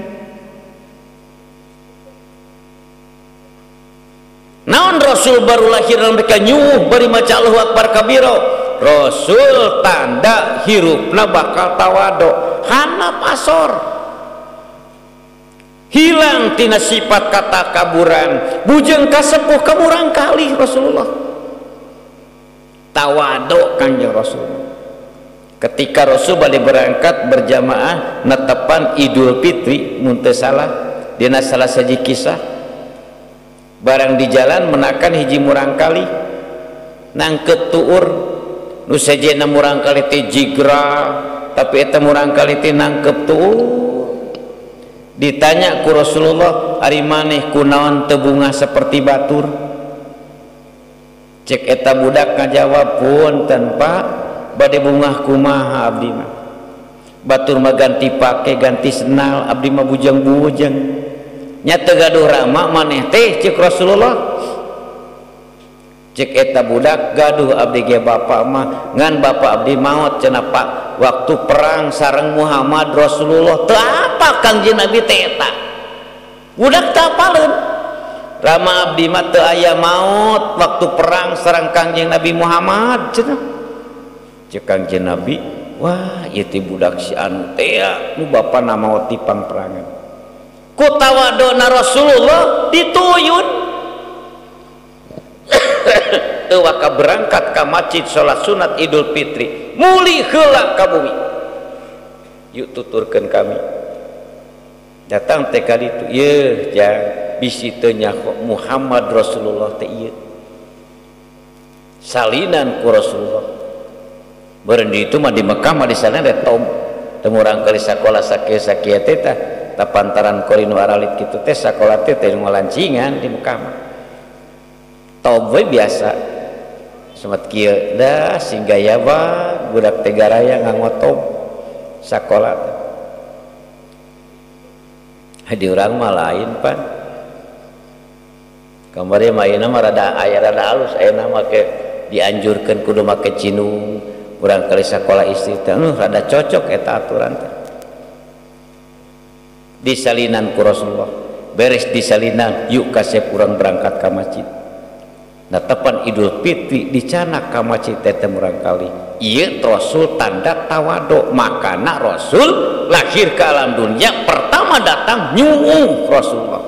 Naon Rasul baru lahir mereka nyuh bari maca Allahu akbar kabiro. Rasul tanda hirupna bakal tawado hanap asor, hilang tina sifat kata kaburan, bujeng kasepuh kaburang kali Rasulullah tawado Kangjeng Rasul. Ketika Rasul balik berangkat berjamaah netepan Idul Fitri mun teu salah dina salah saji kisah, barang di jalan menakan hiji murangkali nangkep tuur nu sejenna murangkali teh jigra tapi eta murangkali teh nangkep tuur. Ditanya ku Rasulullah, ari maneh kunaon teu bungah seperti batur? Cek eta budak ngajawab, punten Pak, bade bungah kumaha abdi mah, batur mah ganti pake ganti senal, abdi mah bujang-bujang nya teu gaduh rama maneh teh. Cek Rasulullah, cek eta budak, gaduh abdi ge bapak mah, ngan bapak abdi maot cenah Pak waktu perang sareng Muhammad Rasulullah. Teu apa Kangjeng Nabi teh eta budak teu apaleun, rama abdi mah teu aya maot waktu perang sareng Kangjeng Nabi Muhammad cenah. Cek Kangjeng Nabi, wah ieu teh budak si anu teh nu bapana maot di pangperangan. Ku tawadona Rasulullah dituyun teu waka berangkat ka masjid salat sunat Idul Fitri, muli heula ka bumi. Yuk tuturkeun kami datang teh ka ditu, yeuh jang bisi teu nyaho Muhammad Rasulullah teh ieu salinan ku Rasulullah. Beureun di itu mah di Mekah mah di sana ada tom teu murang kali sakola sakieu-sakieu teh tah tapantaran korinu aralit kitu teh sakola teh teh ngalancingan di Mekah mah. Tob we biasa semet kieu dah sing gaya bae budak teh garaya nganggo tob sakola teh. Di urang mah lain pan. Kamari mah ayeuna mah rada aya rada alus, ayeuna mah ke dianjurkeun kudu make cinung urang kali sakola istri teh rada cocok eta aturan teh. Disalinan ku Rasulullah, beres disalinan yuk kasep urang berangkat ka masjid. Nah tepan Idul Fitri dicanak ka masjid teh murang kali ieu Rasul tanda tawado. Makana Rasul lahir ke alam dunia pertama datang nyuuh Rasulullah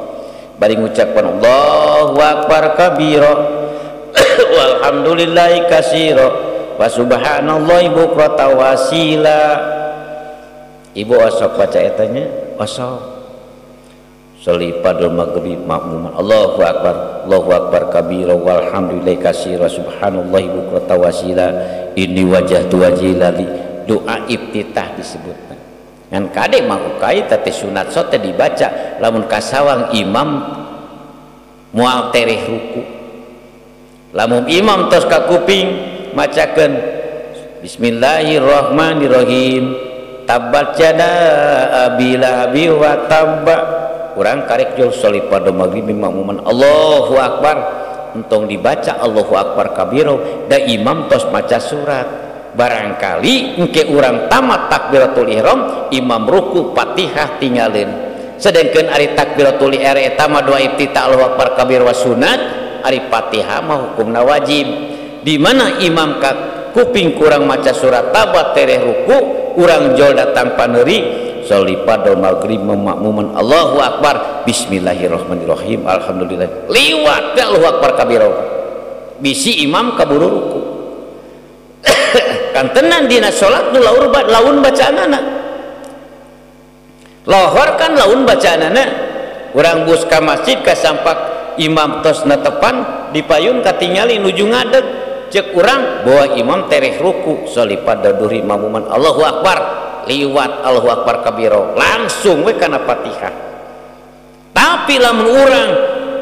bari ngucapkeun Allahu akbar kabira walhamdulillahi katsira wa subhanallahi bukrata wasila. Ibu osok baca etanya osok soli padul maghrib makmuman Allahu akbar Allahu akbar kabira walhamdulillahi katsira subhanallahi bukrata wasila inni wajjahtu wajhi lillahi. Doa iftitah disebutna ngan kade mah ukai teh sunat sote dibaca lamun kasawang imam moal tereh ruku, lamun imam tos ka kuping macakeun bismillahirrahmanirrahim tabat jada abi lahabi wa tabba, urang karek jol soli pada maghrib makmuman Allahu akbar, entong dibaca Allahu akbar kabiro da imam tos maca surat. Barangkali engke urang tamat takbiratul ihram imam ruku Fatihah tinggalin, sedangkan ari takbiratul ihram eta mah doa iftitah Allahu akbar kabir wa sunat, ari Fatihah mah hukumna wajib. Di mana imam ka kuping kurang maca surat tabat tereh ruku, urang jol datang paneuri soli pada maghrib makmuman Allahu akbar bismillahirrahmanirrahim alhamdulillah liwat Allahu akbar kabiro bisi imam kaburu ruku. Kantenan dina salat nu laur laun bacaanana lohor kan laun bacaanana, urang bus ka masjid kasampak imam tos netepan dipayun katingali nuju ngadeg, cek urang bahwa imam tereh ruku soli pada duhri makmuman Allahu akbar liwat Allahu akbar kabiro langsung we kana Fatihah. Tapi lamun urang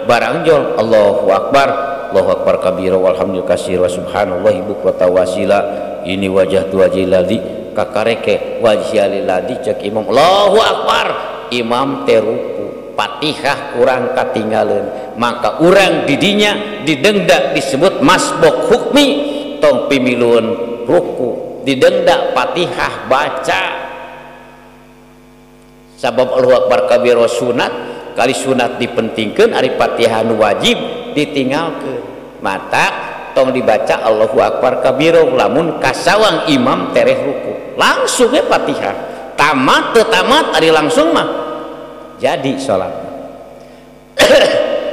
barang jol Allahu akbar Allahu akbar kabiro walhamdulillah katsira wa subhanallahi bukrata wasila ini wajah wajhi ladzi kakareke wajhi ladzi cek imam Allahu akbar imam teruku. Fatihah kurang katinggaleun maka urang didinya didengda disebut masbuk hukmi tong pimiluan ruku didengda Fatihah baca sabab Allahu akbar kabiro sunat kali sunat dipentingkeun ari Fatihah nu wajib ditinggalkeun mata tong dibaca Allahu akbar kabiro lamun kasawang imam tereh ruku langsung we Fatihah tamat teu tamat ari langsung mah jadi sholat.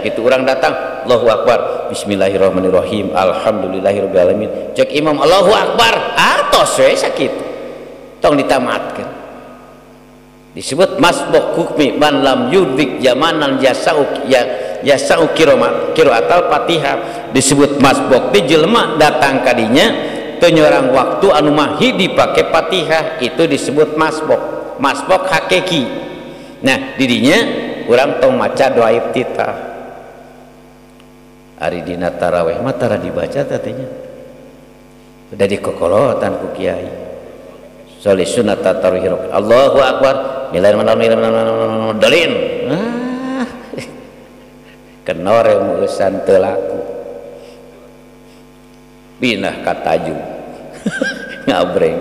Itu orang datang Allahu akbar bismillahirrahmanirrahim alhamdulillahirabbil alamin cek imam Allahu akbar atos we sakitu tong ditamatkeun disebut masbuk hukmi man lam yudrik zamanan yasau ya yasau qiraatal Fatihah disebut masbuk di jelema datang kadinya teu nyorang waktu anu mahi dipake Fatihah itu disebut masbuk masbuk hakiki. Nah didinya urang tong maca doa iftitah ari dina tarawih mah tara dibaca tadinya udah dikokolotan ku kiai sholli sunat tarawih Allahu akbar bismillahirrahmanirrahim dalin ah kenor meusan teu laku pindah ka taju ngabreng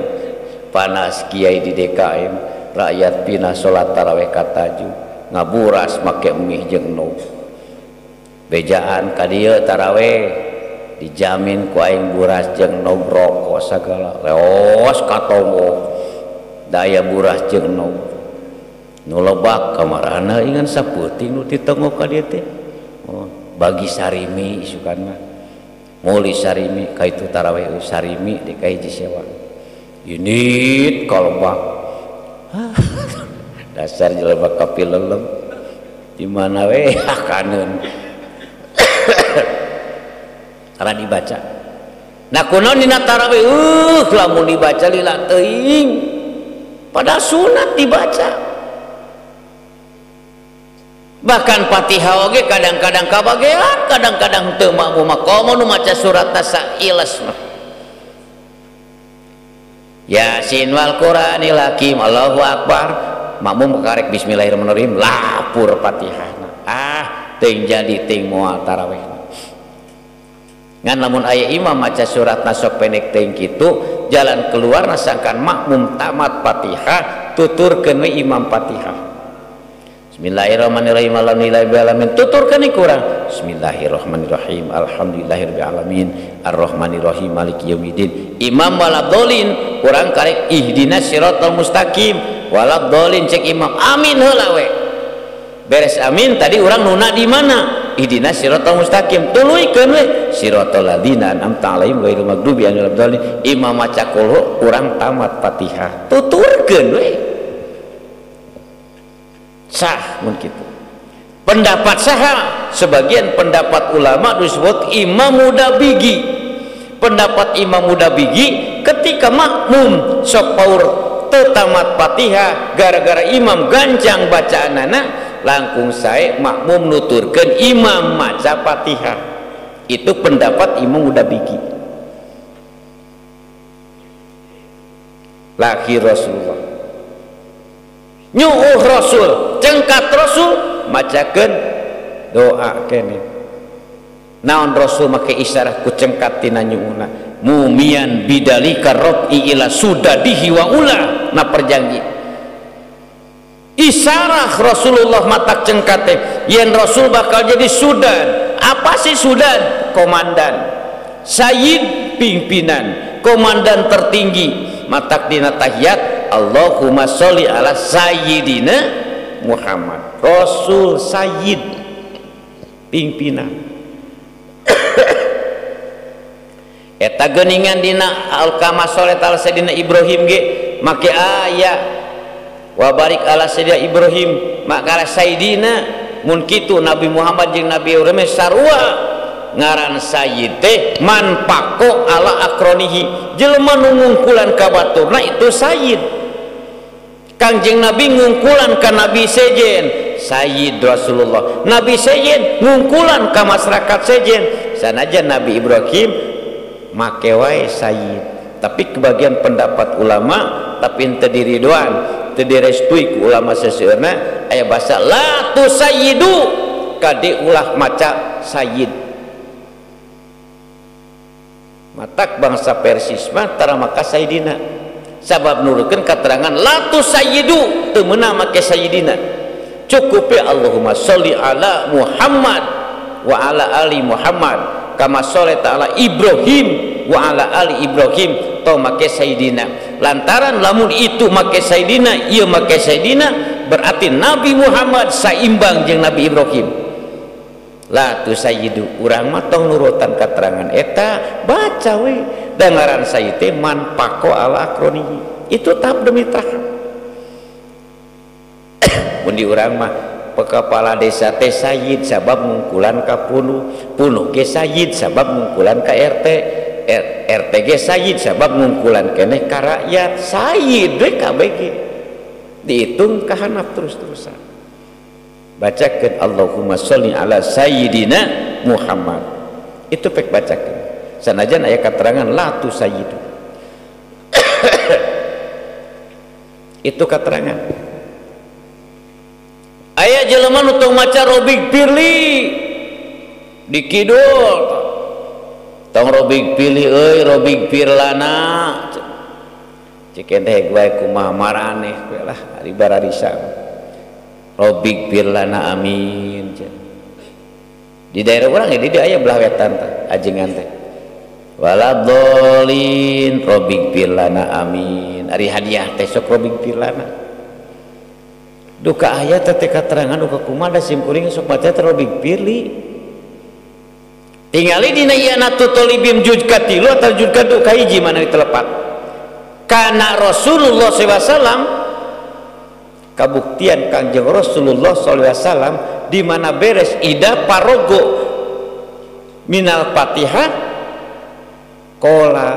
panas kiai di DKM rakyat pindah sholat tarawih kataju ngaburas make mie jeung nu bejaan ka dieu tarawih dijamin ku aing buras jeung nog rokok sagala leos katongo daya buras jeung nog nu lebak kamarana ingan sapeuting nu ditonggo ka dieu teh oh, bagi sarimi isukan mah muli sarimi ka itu tarawih sarimi di ka hiji sewa unit kolbak dasar jelema kapilelem di mana we kaneun tara dibaca nah kunaon dina tarawih lamun dibaca lila teuing padahal sunat dibaca bahkan Fatihah oge kadang-kadang kabagean kadang-kadang teu makmum mah komo nu maca suratna sailes mah Yasin wal Qur'anil Hakim Allahu akbar makmum karek bismillahirrahmanirrahim lapur Fatihahna ah teuing jadi teuing moal tarawih ngan lamun aya imam maca suratna sok pendek teuing kitu jalan keluar sangkan makmum tamat Fatihah tuturkeun we imam Fatihah bismillahirrahmanirrahim alhamdulillahirabbil alamin tuturkeun kurang bismillahirrahmanirrahim alhamdulillahirabbil alamin arrahmanirrahim maliki yaumiddin imam waladhdallin kurang karek ihdinas siratal mustaqim waladhdallin cek imam amin heula we beres amin tadi urang nuna di mana ihdinas siratal mustaqim tuluykeun we siratal ladzina an'amta alaihim ghairil maghdubi alaihim waladdallin imam maca qul urang tamat Fatihah tuturkeun we sah mun kitu pendapat saha sebagian pendapat ulama disebut imam muda bigi pendapat imam muda bigi ketika makmum sok paur teu tamat Fatihah gara-gara imam gancang bacaanana langkung sae makmum nuturkeun imam maca Fatihah itu pendapat imam muda bigi lahir Rasulullah nyuuh Rasul cengkat Rasul macakeun doa kene naon Rasul make isyarah ku cengkat tina nyuuhna mumian bidalika rabi ila sudadihi wa ula na perjanji isyarah Rasulullah matak cengkat teh yen Rasul bakal jadi sudan apa sih sudan komandan sayyid pimpinan komandan tertinggi matak dina tahiyat Allahumma sholli ala sayyidina Muhammad Rasul sayyid pimpinan eta geuningan dina al-kama sholat ala sayyidina Ibrahim ge make aya wa barik ala sayyidina Ibrahim maka sayyidina mun kitu Nabi Muhammad jeung Nabi Ibrahim sarua ngaran sayyid teh man pako ala akronihi jelema nu ngungkulan ka baturna itu sayyid. Kangjeng Nabi ngungkulan ka Nabi sejen sayyid Rasulullah, Nabi sejen ngungkulan ka masyarakat sejen. Sanajan Nabi Ibrahim make wae sayyid, tapi kebagian pendapat ulama tapi henteu diridoan teu direstui ku ulama seseueurna aya basa la tusayyidu kade ulah maca sayyid. Matak bangsa Persis mah tara maka sayyidina sabab nurutkeun katerangan la tusayyidu teu meunang make sayyidina. Cukup ya Allahumma sholli ala Muhammad wa ala ali Muhammad kama sholaita ala Ibrahim wa ala ali Ibrahim tong make sayyidina. Lantaran lamun itu make sayyidina ieu make sayyidina berarti Nabi Muhammad saimbang jeung Nabi Ibrahim. La tusayyidu urang mah tong nurutan katerangan eta baca we da ngaran sayyid teh man pako ala akronihi itu tahap demi tahap. Mun di urang mah kepala desa teh sayyid sabab ngungkulan ka punuh, punuh ge sayyid sabab ngungkulan ka RT, RT ge sayyid sabab ngungkulan keneh ka rakyat, sayyid we kabeh ge dihitung ka handap terus-terusan. Bacakeun Allahumma sholli ala sayyidina Muhammad itu pek bacakeun sanajan aya katerangan la tusayyidu. Itu katerangan aya jelema nu tong maca robig pirli di kidul tong robig pirli euy robig pirlana cek teh wae kumaha maraneh we lah ari bararisa robig pirlana amin. Di daerah urang di dieu aya belah wetan teh ajengan teh waladolin robig pirlana amin ari hadiah teh sok robig pirlana. Duka aya teh katerangan duka kumaha da simkuring sok maca teh robig pirli tingali dina ieu na tolibim juz katilu atau juz kadua kahiji mana ditelepat kana Rasulullah sallallahu alaihi wasallam. Kabuktian Kangjeng Rasulullah sallallahu alaihi wasallam di mana beres ida parogo minal Fatihah kola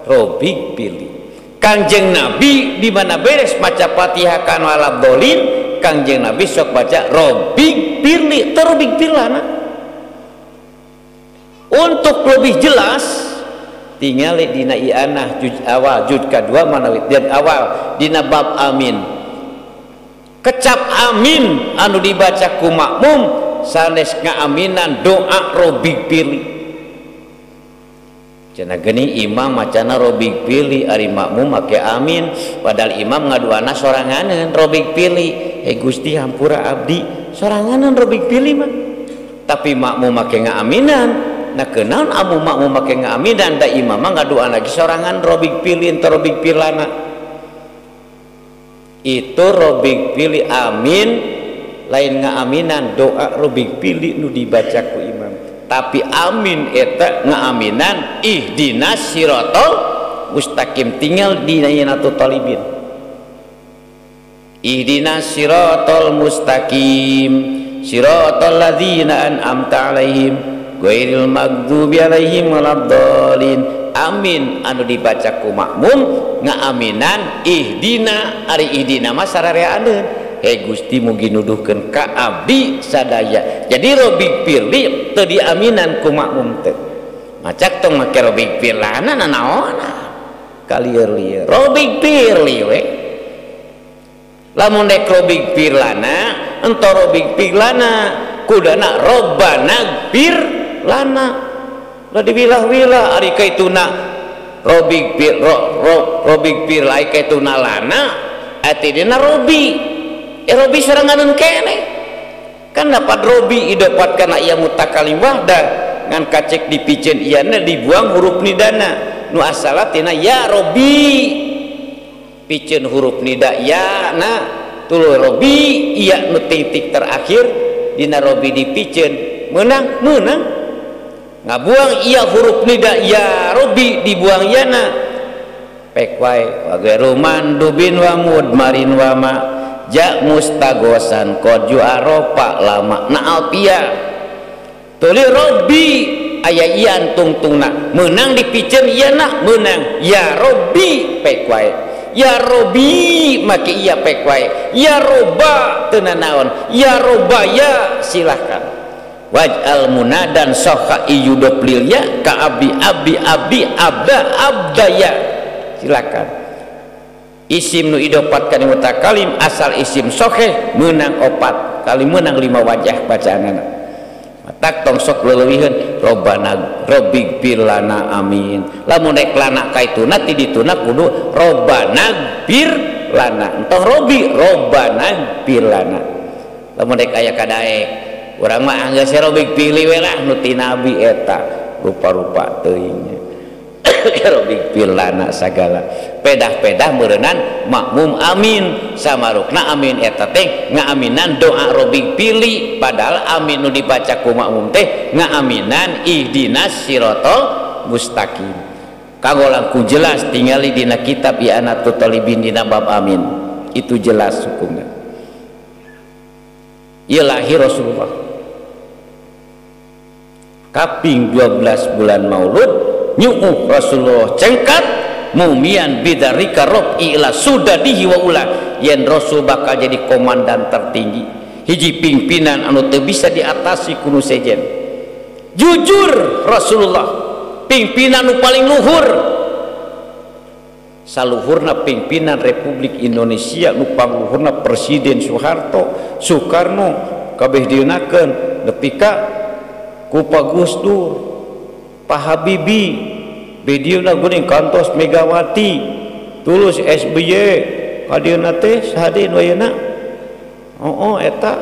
robig pilih. Kangjeng Nabi di mana beres maca Fatihah kan walabdolin Kangjeng Nabi sok baca robig pilih terobig pilana. Untuk lebih jelas tingali dina ianah juz awal juz kedua manawi dan awal dina bab amin. Kecap amin anu dibaca ku makmum sanes ngaaminan doa robig pilih. Cenah geuning imam macana robig pilih ari makmum make amin padahal imam ngaduana soranganeun robig pilih. Eh Gusti hampura abdi soranganeun robig pilih mah. Tapi makmum make ngaaminan nah kenaon amu makmum make ngaaminan da imam mah ngaduana ge sorangan robig pilih ente robig pilana. Itu robig pilih amin lain ngaaminan doa robig pilih nu dibaca ku imam tapi amin eta ngaaminan ihdinas siratal mustaqim tinggal dina I'anatut Talibin ihdinas siratal mustaqim siratal ladzina an'amta alaihim ghairil maghdubi alaihim waladdallin. Amin anu dibaca ku makmum ngaaminan ihdina ari ihdina mah sarareaneun he Gusti mugi nuduhkeun ka abdi sadaya. Jadi robig pirli teu diaminan ku makmum teh macak tong make robig pirlana nanaona kalieur-lieur robig pirli we lamun dek robig pirlana ento robig pirlana kudana robbana pirlana lah diwilah-wilah ari kaituna robig pir robig pir lai kaituna lana atidina robi robi soranganeun keneh kan dapat robi idapat kana ieu mutakalim wahda ngan kacek dipiceun iyana dibuang huruf nidana nu asala tina ya robi piceun huruf nida ya na tuluy robi iya nu titik terakhir dina robi dipiceun meunang meunang ngabuang iya huruf nida ya robi dibuang yana pek wae wa ghairu mandubin wa mudmarin wa ma ja mustagosan qad ju'arofa lama na alpia tuli robi aya ian tungtungna meunang dipiceun ieu na meunang ya robi pek wae ya robi make iya pek wae ya roba teu nanaon ya roba ya silahkan waj'al munadan soha iyudoplil ya ka abdi abdi abdi abda abdaya silakan. Isim nu idopat kana mutakalim asal isim soheh meunang 4 kali meunang 5 wajah bacaanana. Matak tong sok leuwihkeun robbana robbigfir lana amin. Lamun rek lana kaituna ti dituna kudu robbana gfir lana. Entong robbi robbana gfir lana. Lamun rek aya kadaek urang mah anggeus robbigfirli we lah nu ti nabi eta rupa-rupa teuing. Robbigfir lana sagala pedah-pedah meureunnan makmum amin samarukna amin eta teh ngaaminan doa robbigfirli padahal amin nu dibaca ku makmum teh ngaaminan ihdinas siratal mustaqim. Kanggo langkung jelas tingali dina kitab I'anatut Thalibin dina bab amin itu jelas hukumna. Ieu lahir Rasulullah kaping 12 bulan Maulud nyuuh Rasulullah cengkat mumian bidarika rob ila sudadihi wa ula yen Rasul bakal jadi komandan tertinggi hiji pimpinan anu teu bisa diatasi ku nu sejen. Jujur Rasulullah pimpinan nu paling luhur saluhurna pimpinan Republik Indonesia nu pangluhurna Presiden Soeharto Soekarno kabeh dieunakeun nepi ka ku Pak Gus Dur Pak Habibie bedieuna geuning kantos Megawati tulus SBY kadieuna teh saha deui nu ayeuna oh eta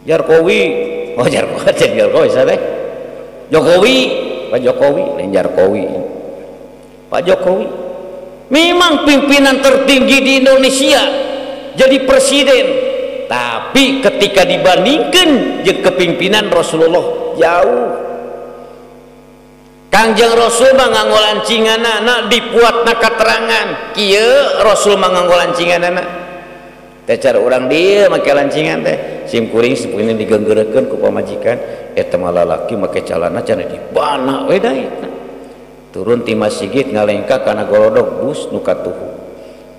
Jarkowi oh Jarkowi Jarkowi saha teh Jokowi Pak Jokowi lain Jarkowi Pak Jokowi memang pimpinan tertinggi di Indonesia jadi presiden. Tapi ketika dibandingkan jeung kepimpinan Rasulullah jauh. Kangjeng Rasul mah nganggo lancinganana dipuatna katerangan. Kieu Rasul mah nganggo lancinganana. Teh cara urang dieu make lancingan teh sim kuring sepeuning digeunggeureukeun ku pamajikan eta mah lalaki make calana cenah dibana we daek. Turun ti masjid ngalengkah kana golodog bus nu katuhu.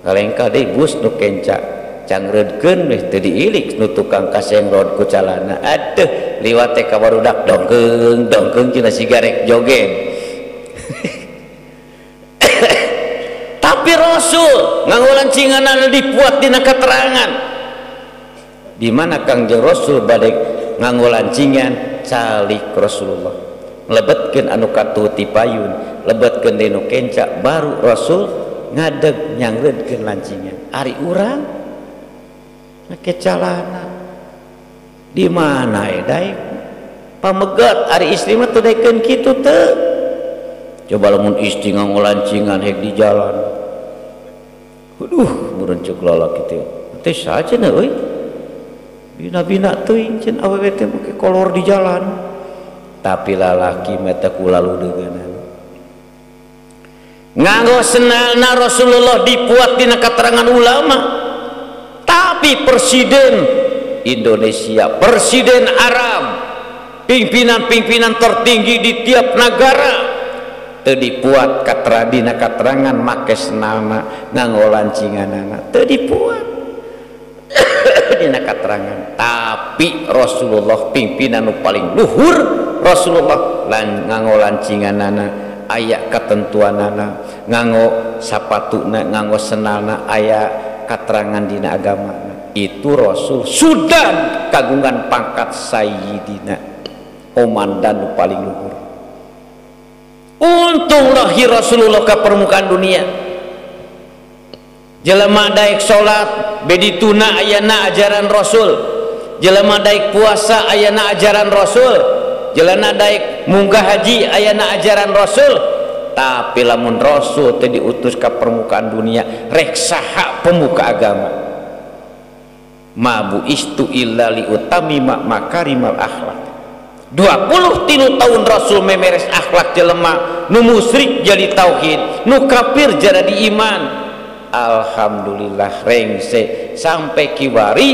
Ngalengkah deui bus nu kenca. Cangreudkeun weh teu diilik nu tukang kasengrod ku calana aduh liwat teh ka barudak dongkeung dongkeung cenah sigarek joget. Tapi Rasul nganggo lancinganna dipuat dina keterangan di mana Kangjeng Rasul bade nganggo lancingan calik Rasulullah lebetkeun anu katuh ti payun lebetkeun deui nu kenca baru Rasul ngadeg nyangreudkeun lancingan. Ari urang make calana di mana daek pamegat ari istri mah teu daekeun kitu teu. Coba lamun istri nganggo lancingan hek di jalan aduh murencuk lalaki teh teh saha cenah euy bina-bina teuing cenah awewe teh make kolor di jalan. Tapi lalaki mah teh kulalu deugeunan nganggo senalna Rasulullah dipuat dina keterangan ulama. Tapi presiden Indonesia, presiden Arab, pimpinan-pimpinan tertinggi di tiap negara teu dipuat dina katerangan make senalna nganggo lancinganana teu dipuat dina katerangan. Tapi Rasulullah pimpinan nu paling luhur Rasulullah nganggo lancinganana aya ketentuanana nganggo sapatuna nganggo senalna aya keterangan dina agama. Itu Rasul sudah kagungan pangkat sayyidina komandan paling luhur. Untung lahir Rasulullah ke permukaan dunia. Jelema daek salat bedituna ayana ajaran Rasul, jelema daek puasa ayana ajaran Rasul, jelema daek munggah haji ayana ajaran Rasul. Tapi lamun Rasul teu diutus ke permukaan dunia rek saha pemuka agama. Ma bu'istu illa liutamima makarimal akhlak. 23 tahun Rasul memeres akhlak jelema nu musyrik jadi tauhid, nu kafir jadi iman. Alhamdulillah rengse sampai kiwari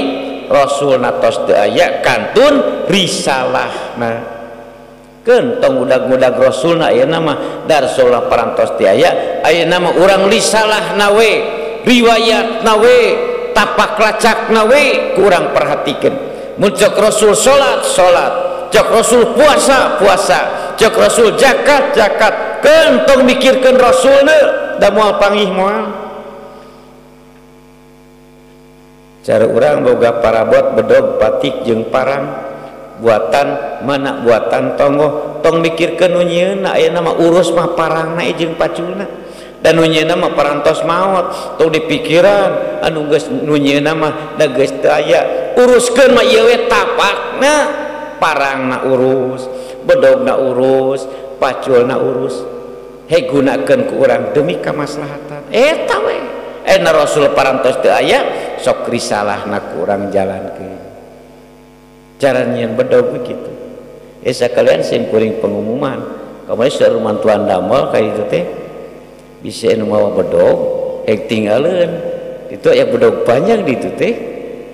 Rasul natos teu aya kantun risalahna. Keun tong udag-udag Rasulna ayeuna mah darsolah parantos teu aya, ayeuna mah urang risalahna we, riwayatna we, tapak lacakna we kurang perhatikeun. Mun cek Rasul salat salat, cek Rasul puasa puasa, cek Rasul zakat zakat, Keun tong mikirkeun rasulna da moal panggih moal. Cara urang boga parabot bedog patik jeung parang buatan mana buatan tonggoh tong mikirkeun nu nyieunna ayeuna mah urus mah parangna jeung paculna dan nu nyieunna mah parantos maot tong dipikiran anu geus nu nyieunna mah da geus teu aya uruskeun mah ieu we tapakna parangna urus bedogna urus paculna urus hei gunakeun ku urang demi kamaslahatan eta we na rasul parantos teu aya sok risalahna ku urang jalankeun cara nyieun bedog begitu sakalian sim kuring pengumuman kamari seueur mantuan damel ka itu teh bisa anu mawa bedog hek tinggaleun itu aya bedog panjang di itu teh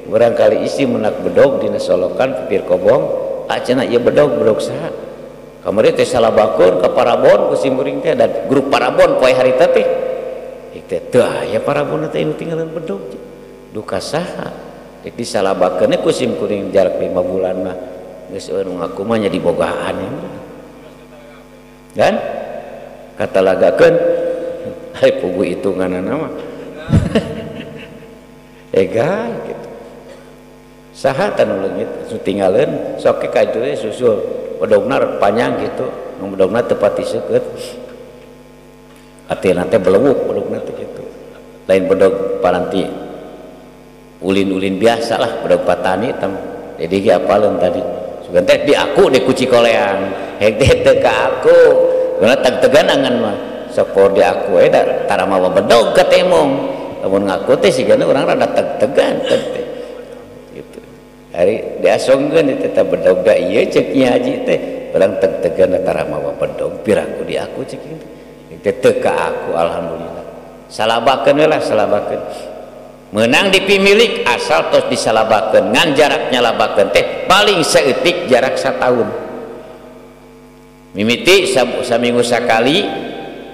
barangkali isi menak bedog dina solokan pipir kobong cenah ieu bedog bedog saha kamari teh salabakeun ka parabon ku sim kuring teh dan grup parabon poe harita teh teh teu aya parabon teh anu tinggaleun bedog duka saha rek disalabakeun ku sim kuring jarak 5 bulan mah geus eueuh ngaku mah nya dibogaan kan kata lagakeun hai pugu hitunganna mah egal gitu saha tanu leungit tingaleun sok ka itu susul bedogna panjang gitu nu bedogna teu pati seukeut atina teh belewuk bedogna teh gitu lain bedog paranti ulin-ulin biasa lah bedog patani tam jadi ge apaleun tadi sugan teh di aku di kuci koleang hek teh teu ka aku guna teg-tegan angan mah sok di aku we da tara mawa bedog ka temong lamun ngaku teh sigana urang rada teg-tegan teh gitu hari diasongkeun teh teh bedog da ieu ceuk Nyi Haji teh urang teg-tegan tara mawa bedog piraku di aku ceuk teh teu ka aku alhamdulillah salabakeun we lah salabakeun menang dipimilik asal tos disalabakeun ngan jarak nyalabakeun teh paling saeutik jarak satahun mimiti saminggu sakali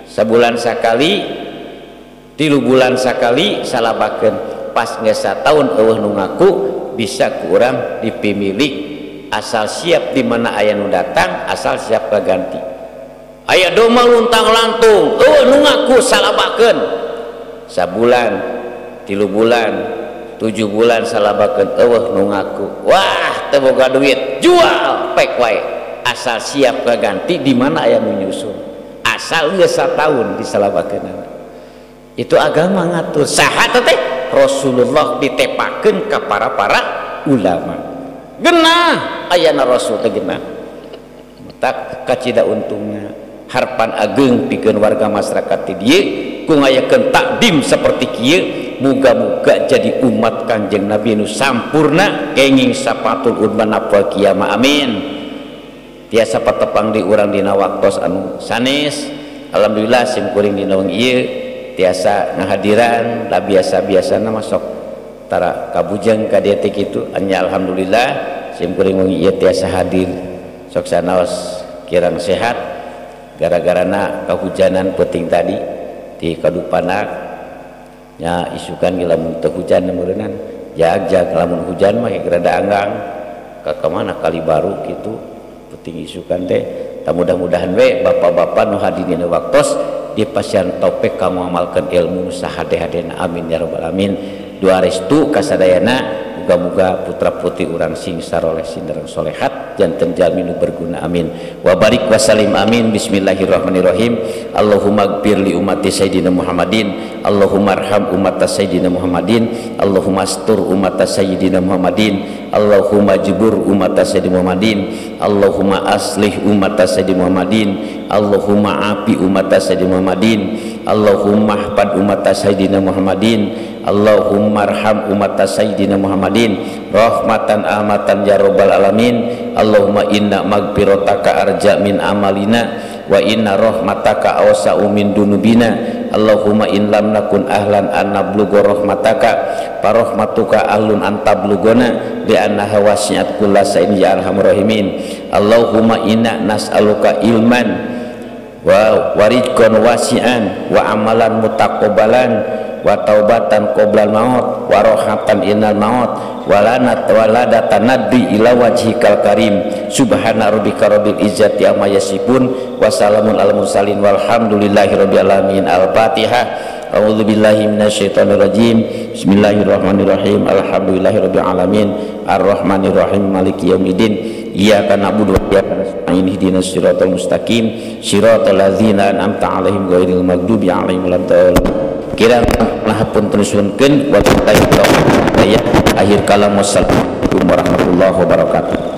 sabulan sakali 3 bulan sakali salabakeun pas geus satahun eueuh nu ngaku bisa ku urang dipimilik asal siap di mana aya nu datang asal siap kaganti aya domba luntang lantung eueuh nu ngaku salabakeun sabulan 3 bulan 7 bulan salabakeun eueuh nu ngaku wah teu boga duit jual pek wae asal siap kaganti di mana aya nu nyusul asal geus satahun disalabakeunana itu agama ngatur saha teh Rasulullah ditepakeun ka para-para ulama genah ayana Rasul teh genah tak kacida untungna harpan ageung pikeun warga masyarakat di dieu ku ngayakeun takdim seperti kieu muga-muga jadi umat Kanjeng Nabi nu sampurna kenging sapatul urban apal kiamah amin tiasa patepang di urang dina waktos anu sanes alhamdulillah sim kuring dina wengi ieu tiasa ngahadiran lah biasa-biasana masuk tara kabujeng ka dieu teh kitu nya alhamdulillah sim kuring wengi ieu tiasa hadir sok sanaos kirang sehat gara-garana kahujanan peuting tadi di Kadupanak nya isukan ge lamun teu hujan meureunnan jag-jag lamun hujan mah rada anggang ka kamana kali baru kitu peuting isukan teh tah mudah-mudahan we bapak-bapak nu hadir dina waktos di pasian topek kamu amalkan ilmu sahade-hadena amin ya rabbal alamin doa restu kasadayana muga-muga putra putri urang sing saroleh sinareng solehat janten jalmi nu berguna amin wa barik wasalim amin bismillahirrahmanirrahim Allahumma gfir li ummati sayyidina Muhammadin Allahumma arham ummata sayyidina Muhammadin Allahumma astur ummata sayyidina Muhammadin Allahumma jibur ummata sayyidina Muhammadin Allahumma aslih ummata sayyidina Muhammadin Allahumma afi ummata sayyidina Muhammadin Allahumma ahfad ummata sayyidina Muhammadin Allahumma arham ummata sayyidina Muhammadin rahmatan amatan ya rabbal alamin Allahumma inna magfirataka arja min amalina wa inna rahmataka awsa'u min dunubina Allahumma in lam nakun ahlan an nablugha rahmataka farahmatuka ahlun an tablugona li annaha wasi'at kulla shay'in ya arhamar rahimin Allahumma inna nas'aluka ilman wa warizqan wasi'an wa amalan mutaqabbalan wa taubatan qoblal maut wa rohatan inal maut walanat waladatan nadbi ila wajhikal karim. Subhana rabbika rabbil izzati amma yasifun wa salamun alal mursalin walhamdulillahi rabbil alamin. Al-Fatihah. A'udzu billahi minasyaitonir rajim. Bismillahirrahmanirrahim. Alhamdulillahirabbil alamin. Arrahmanirrahim. Maliki yaumiddin. Iyyaka na'budu wa iyyaka nasta'in. Ihdinas siratal mustaqim. Siratal ladzina an'amta 'alaihim ghairil maghdubi 'alaihim waladdallin. Kirang hapunten suhunkeun wa billahi taufiq. Akhir kalam, wassalamualaikum warahmatullahi wabarakatuh.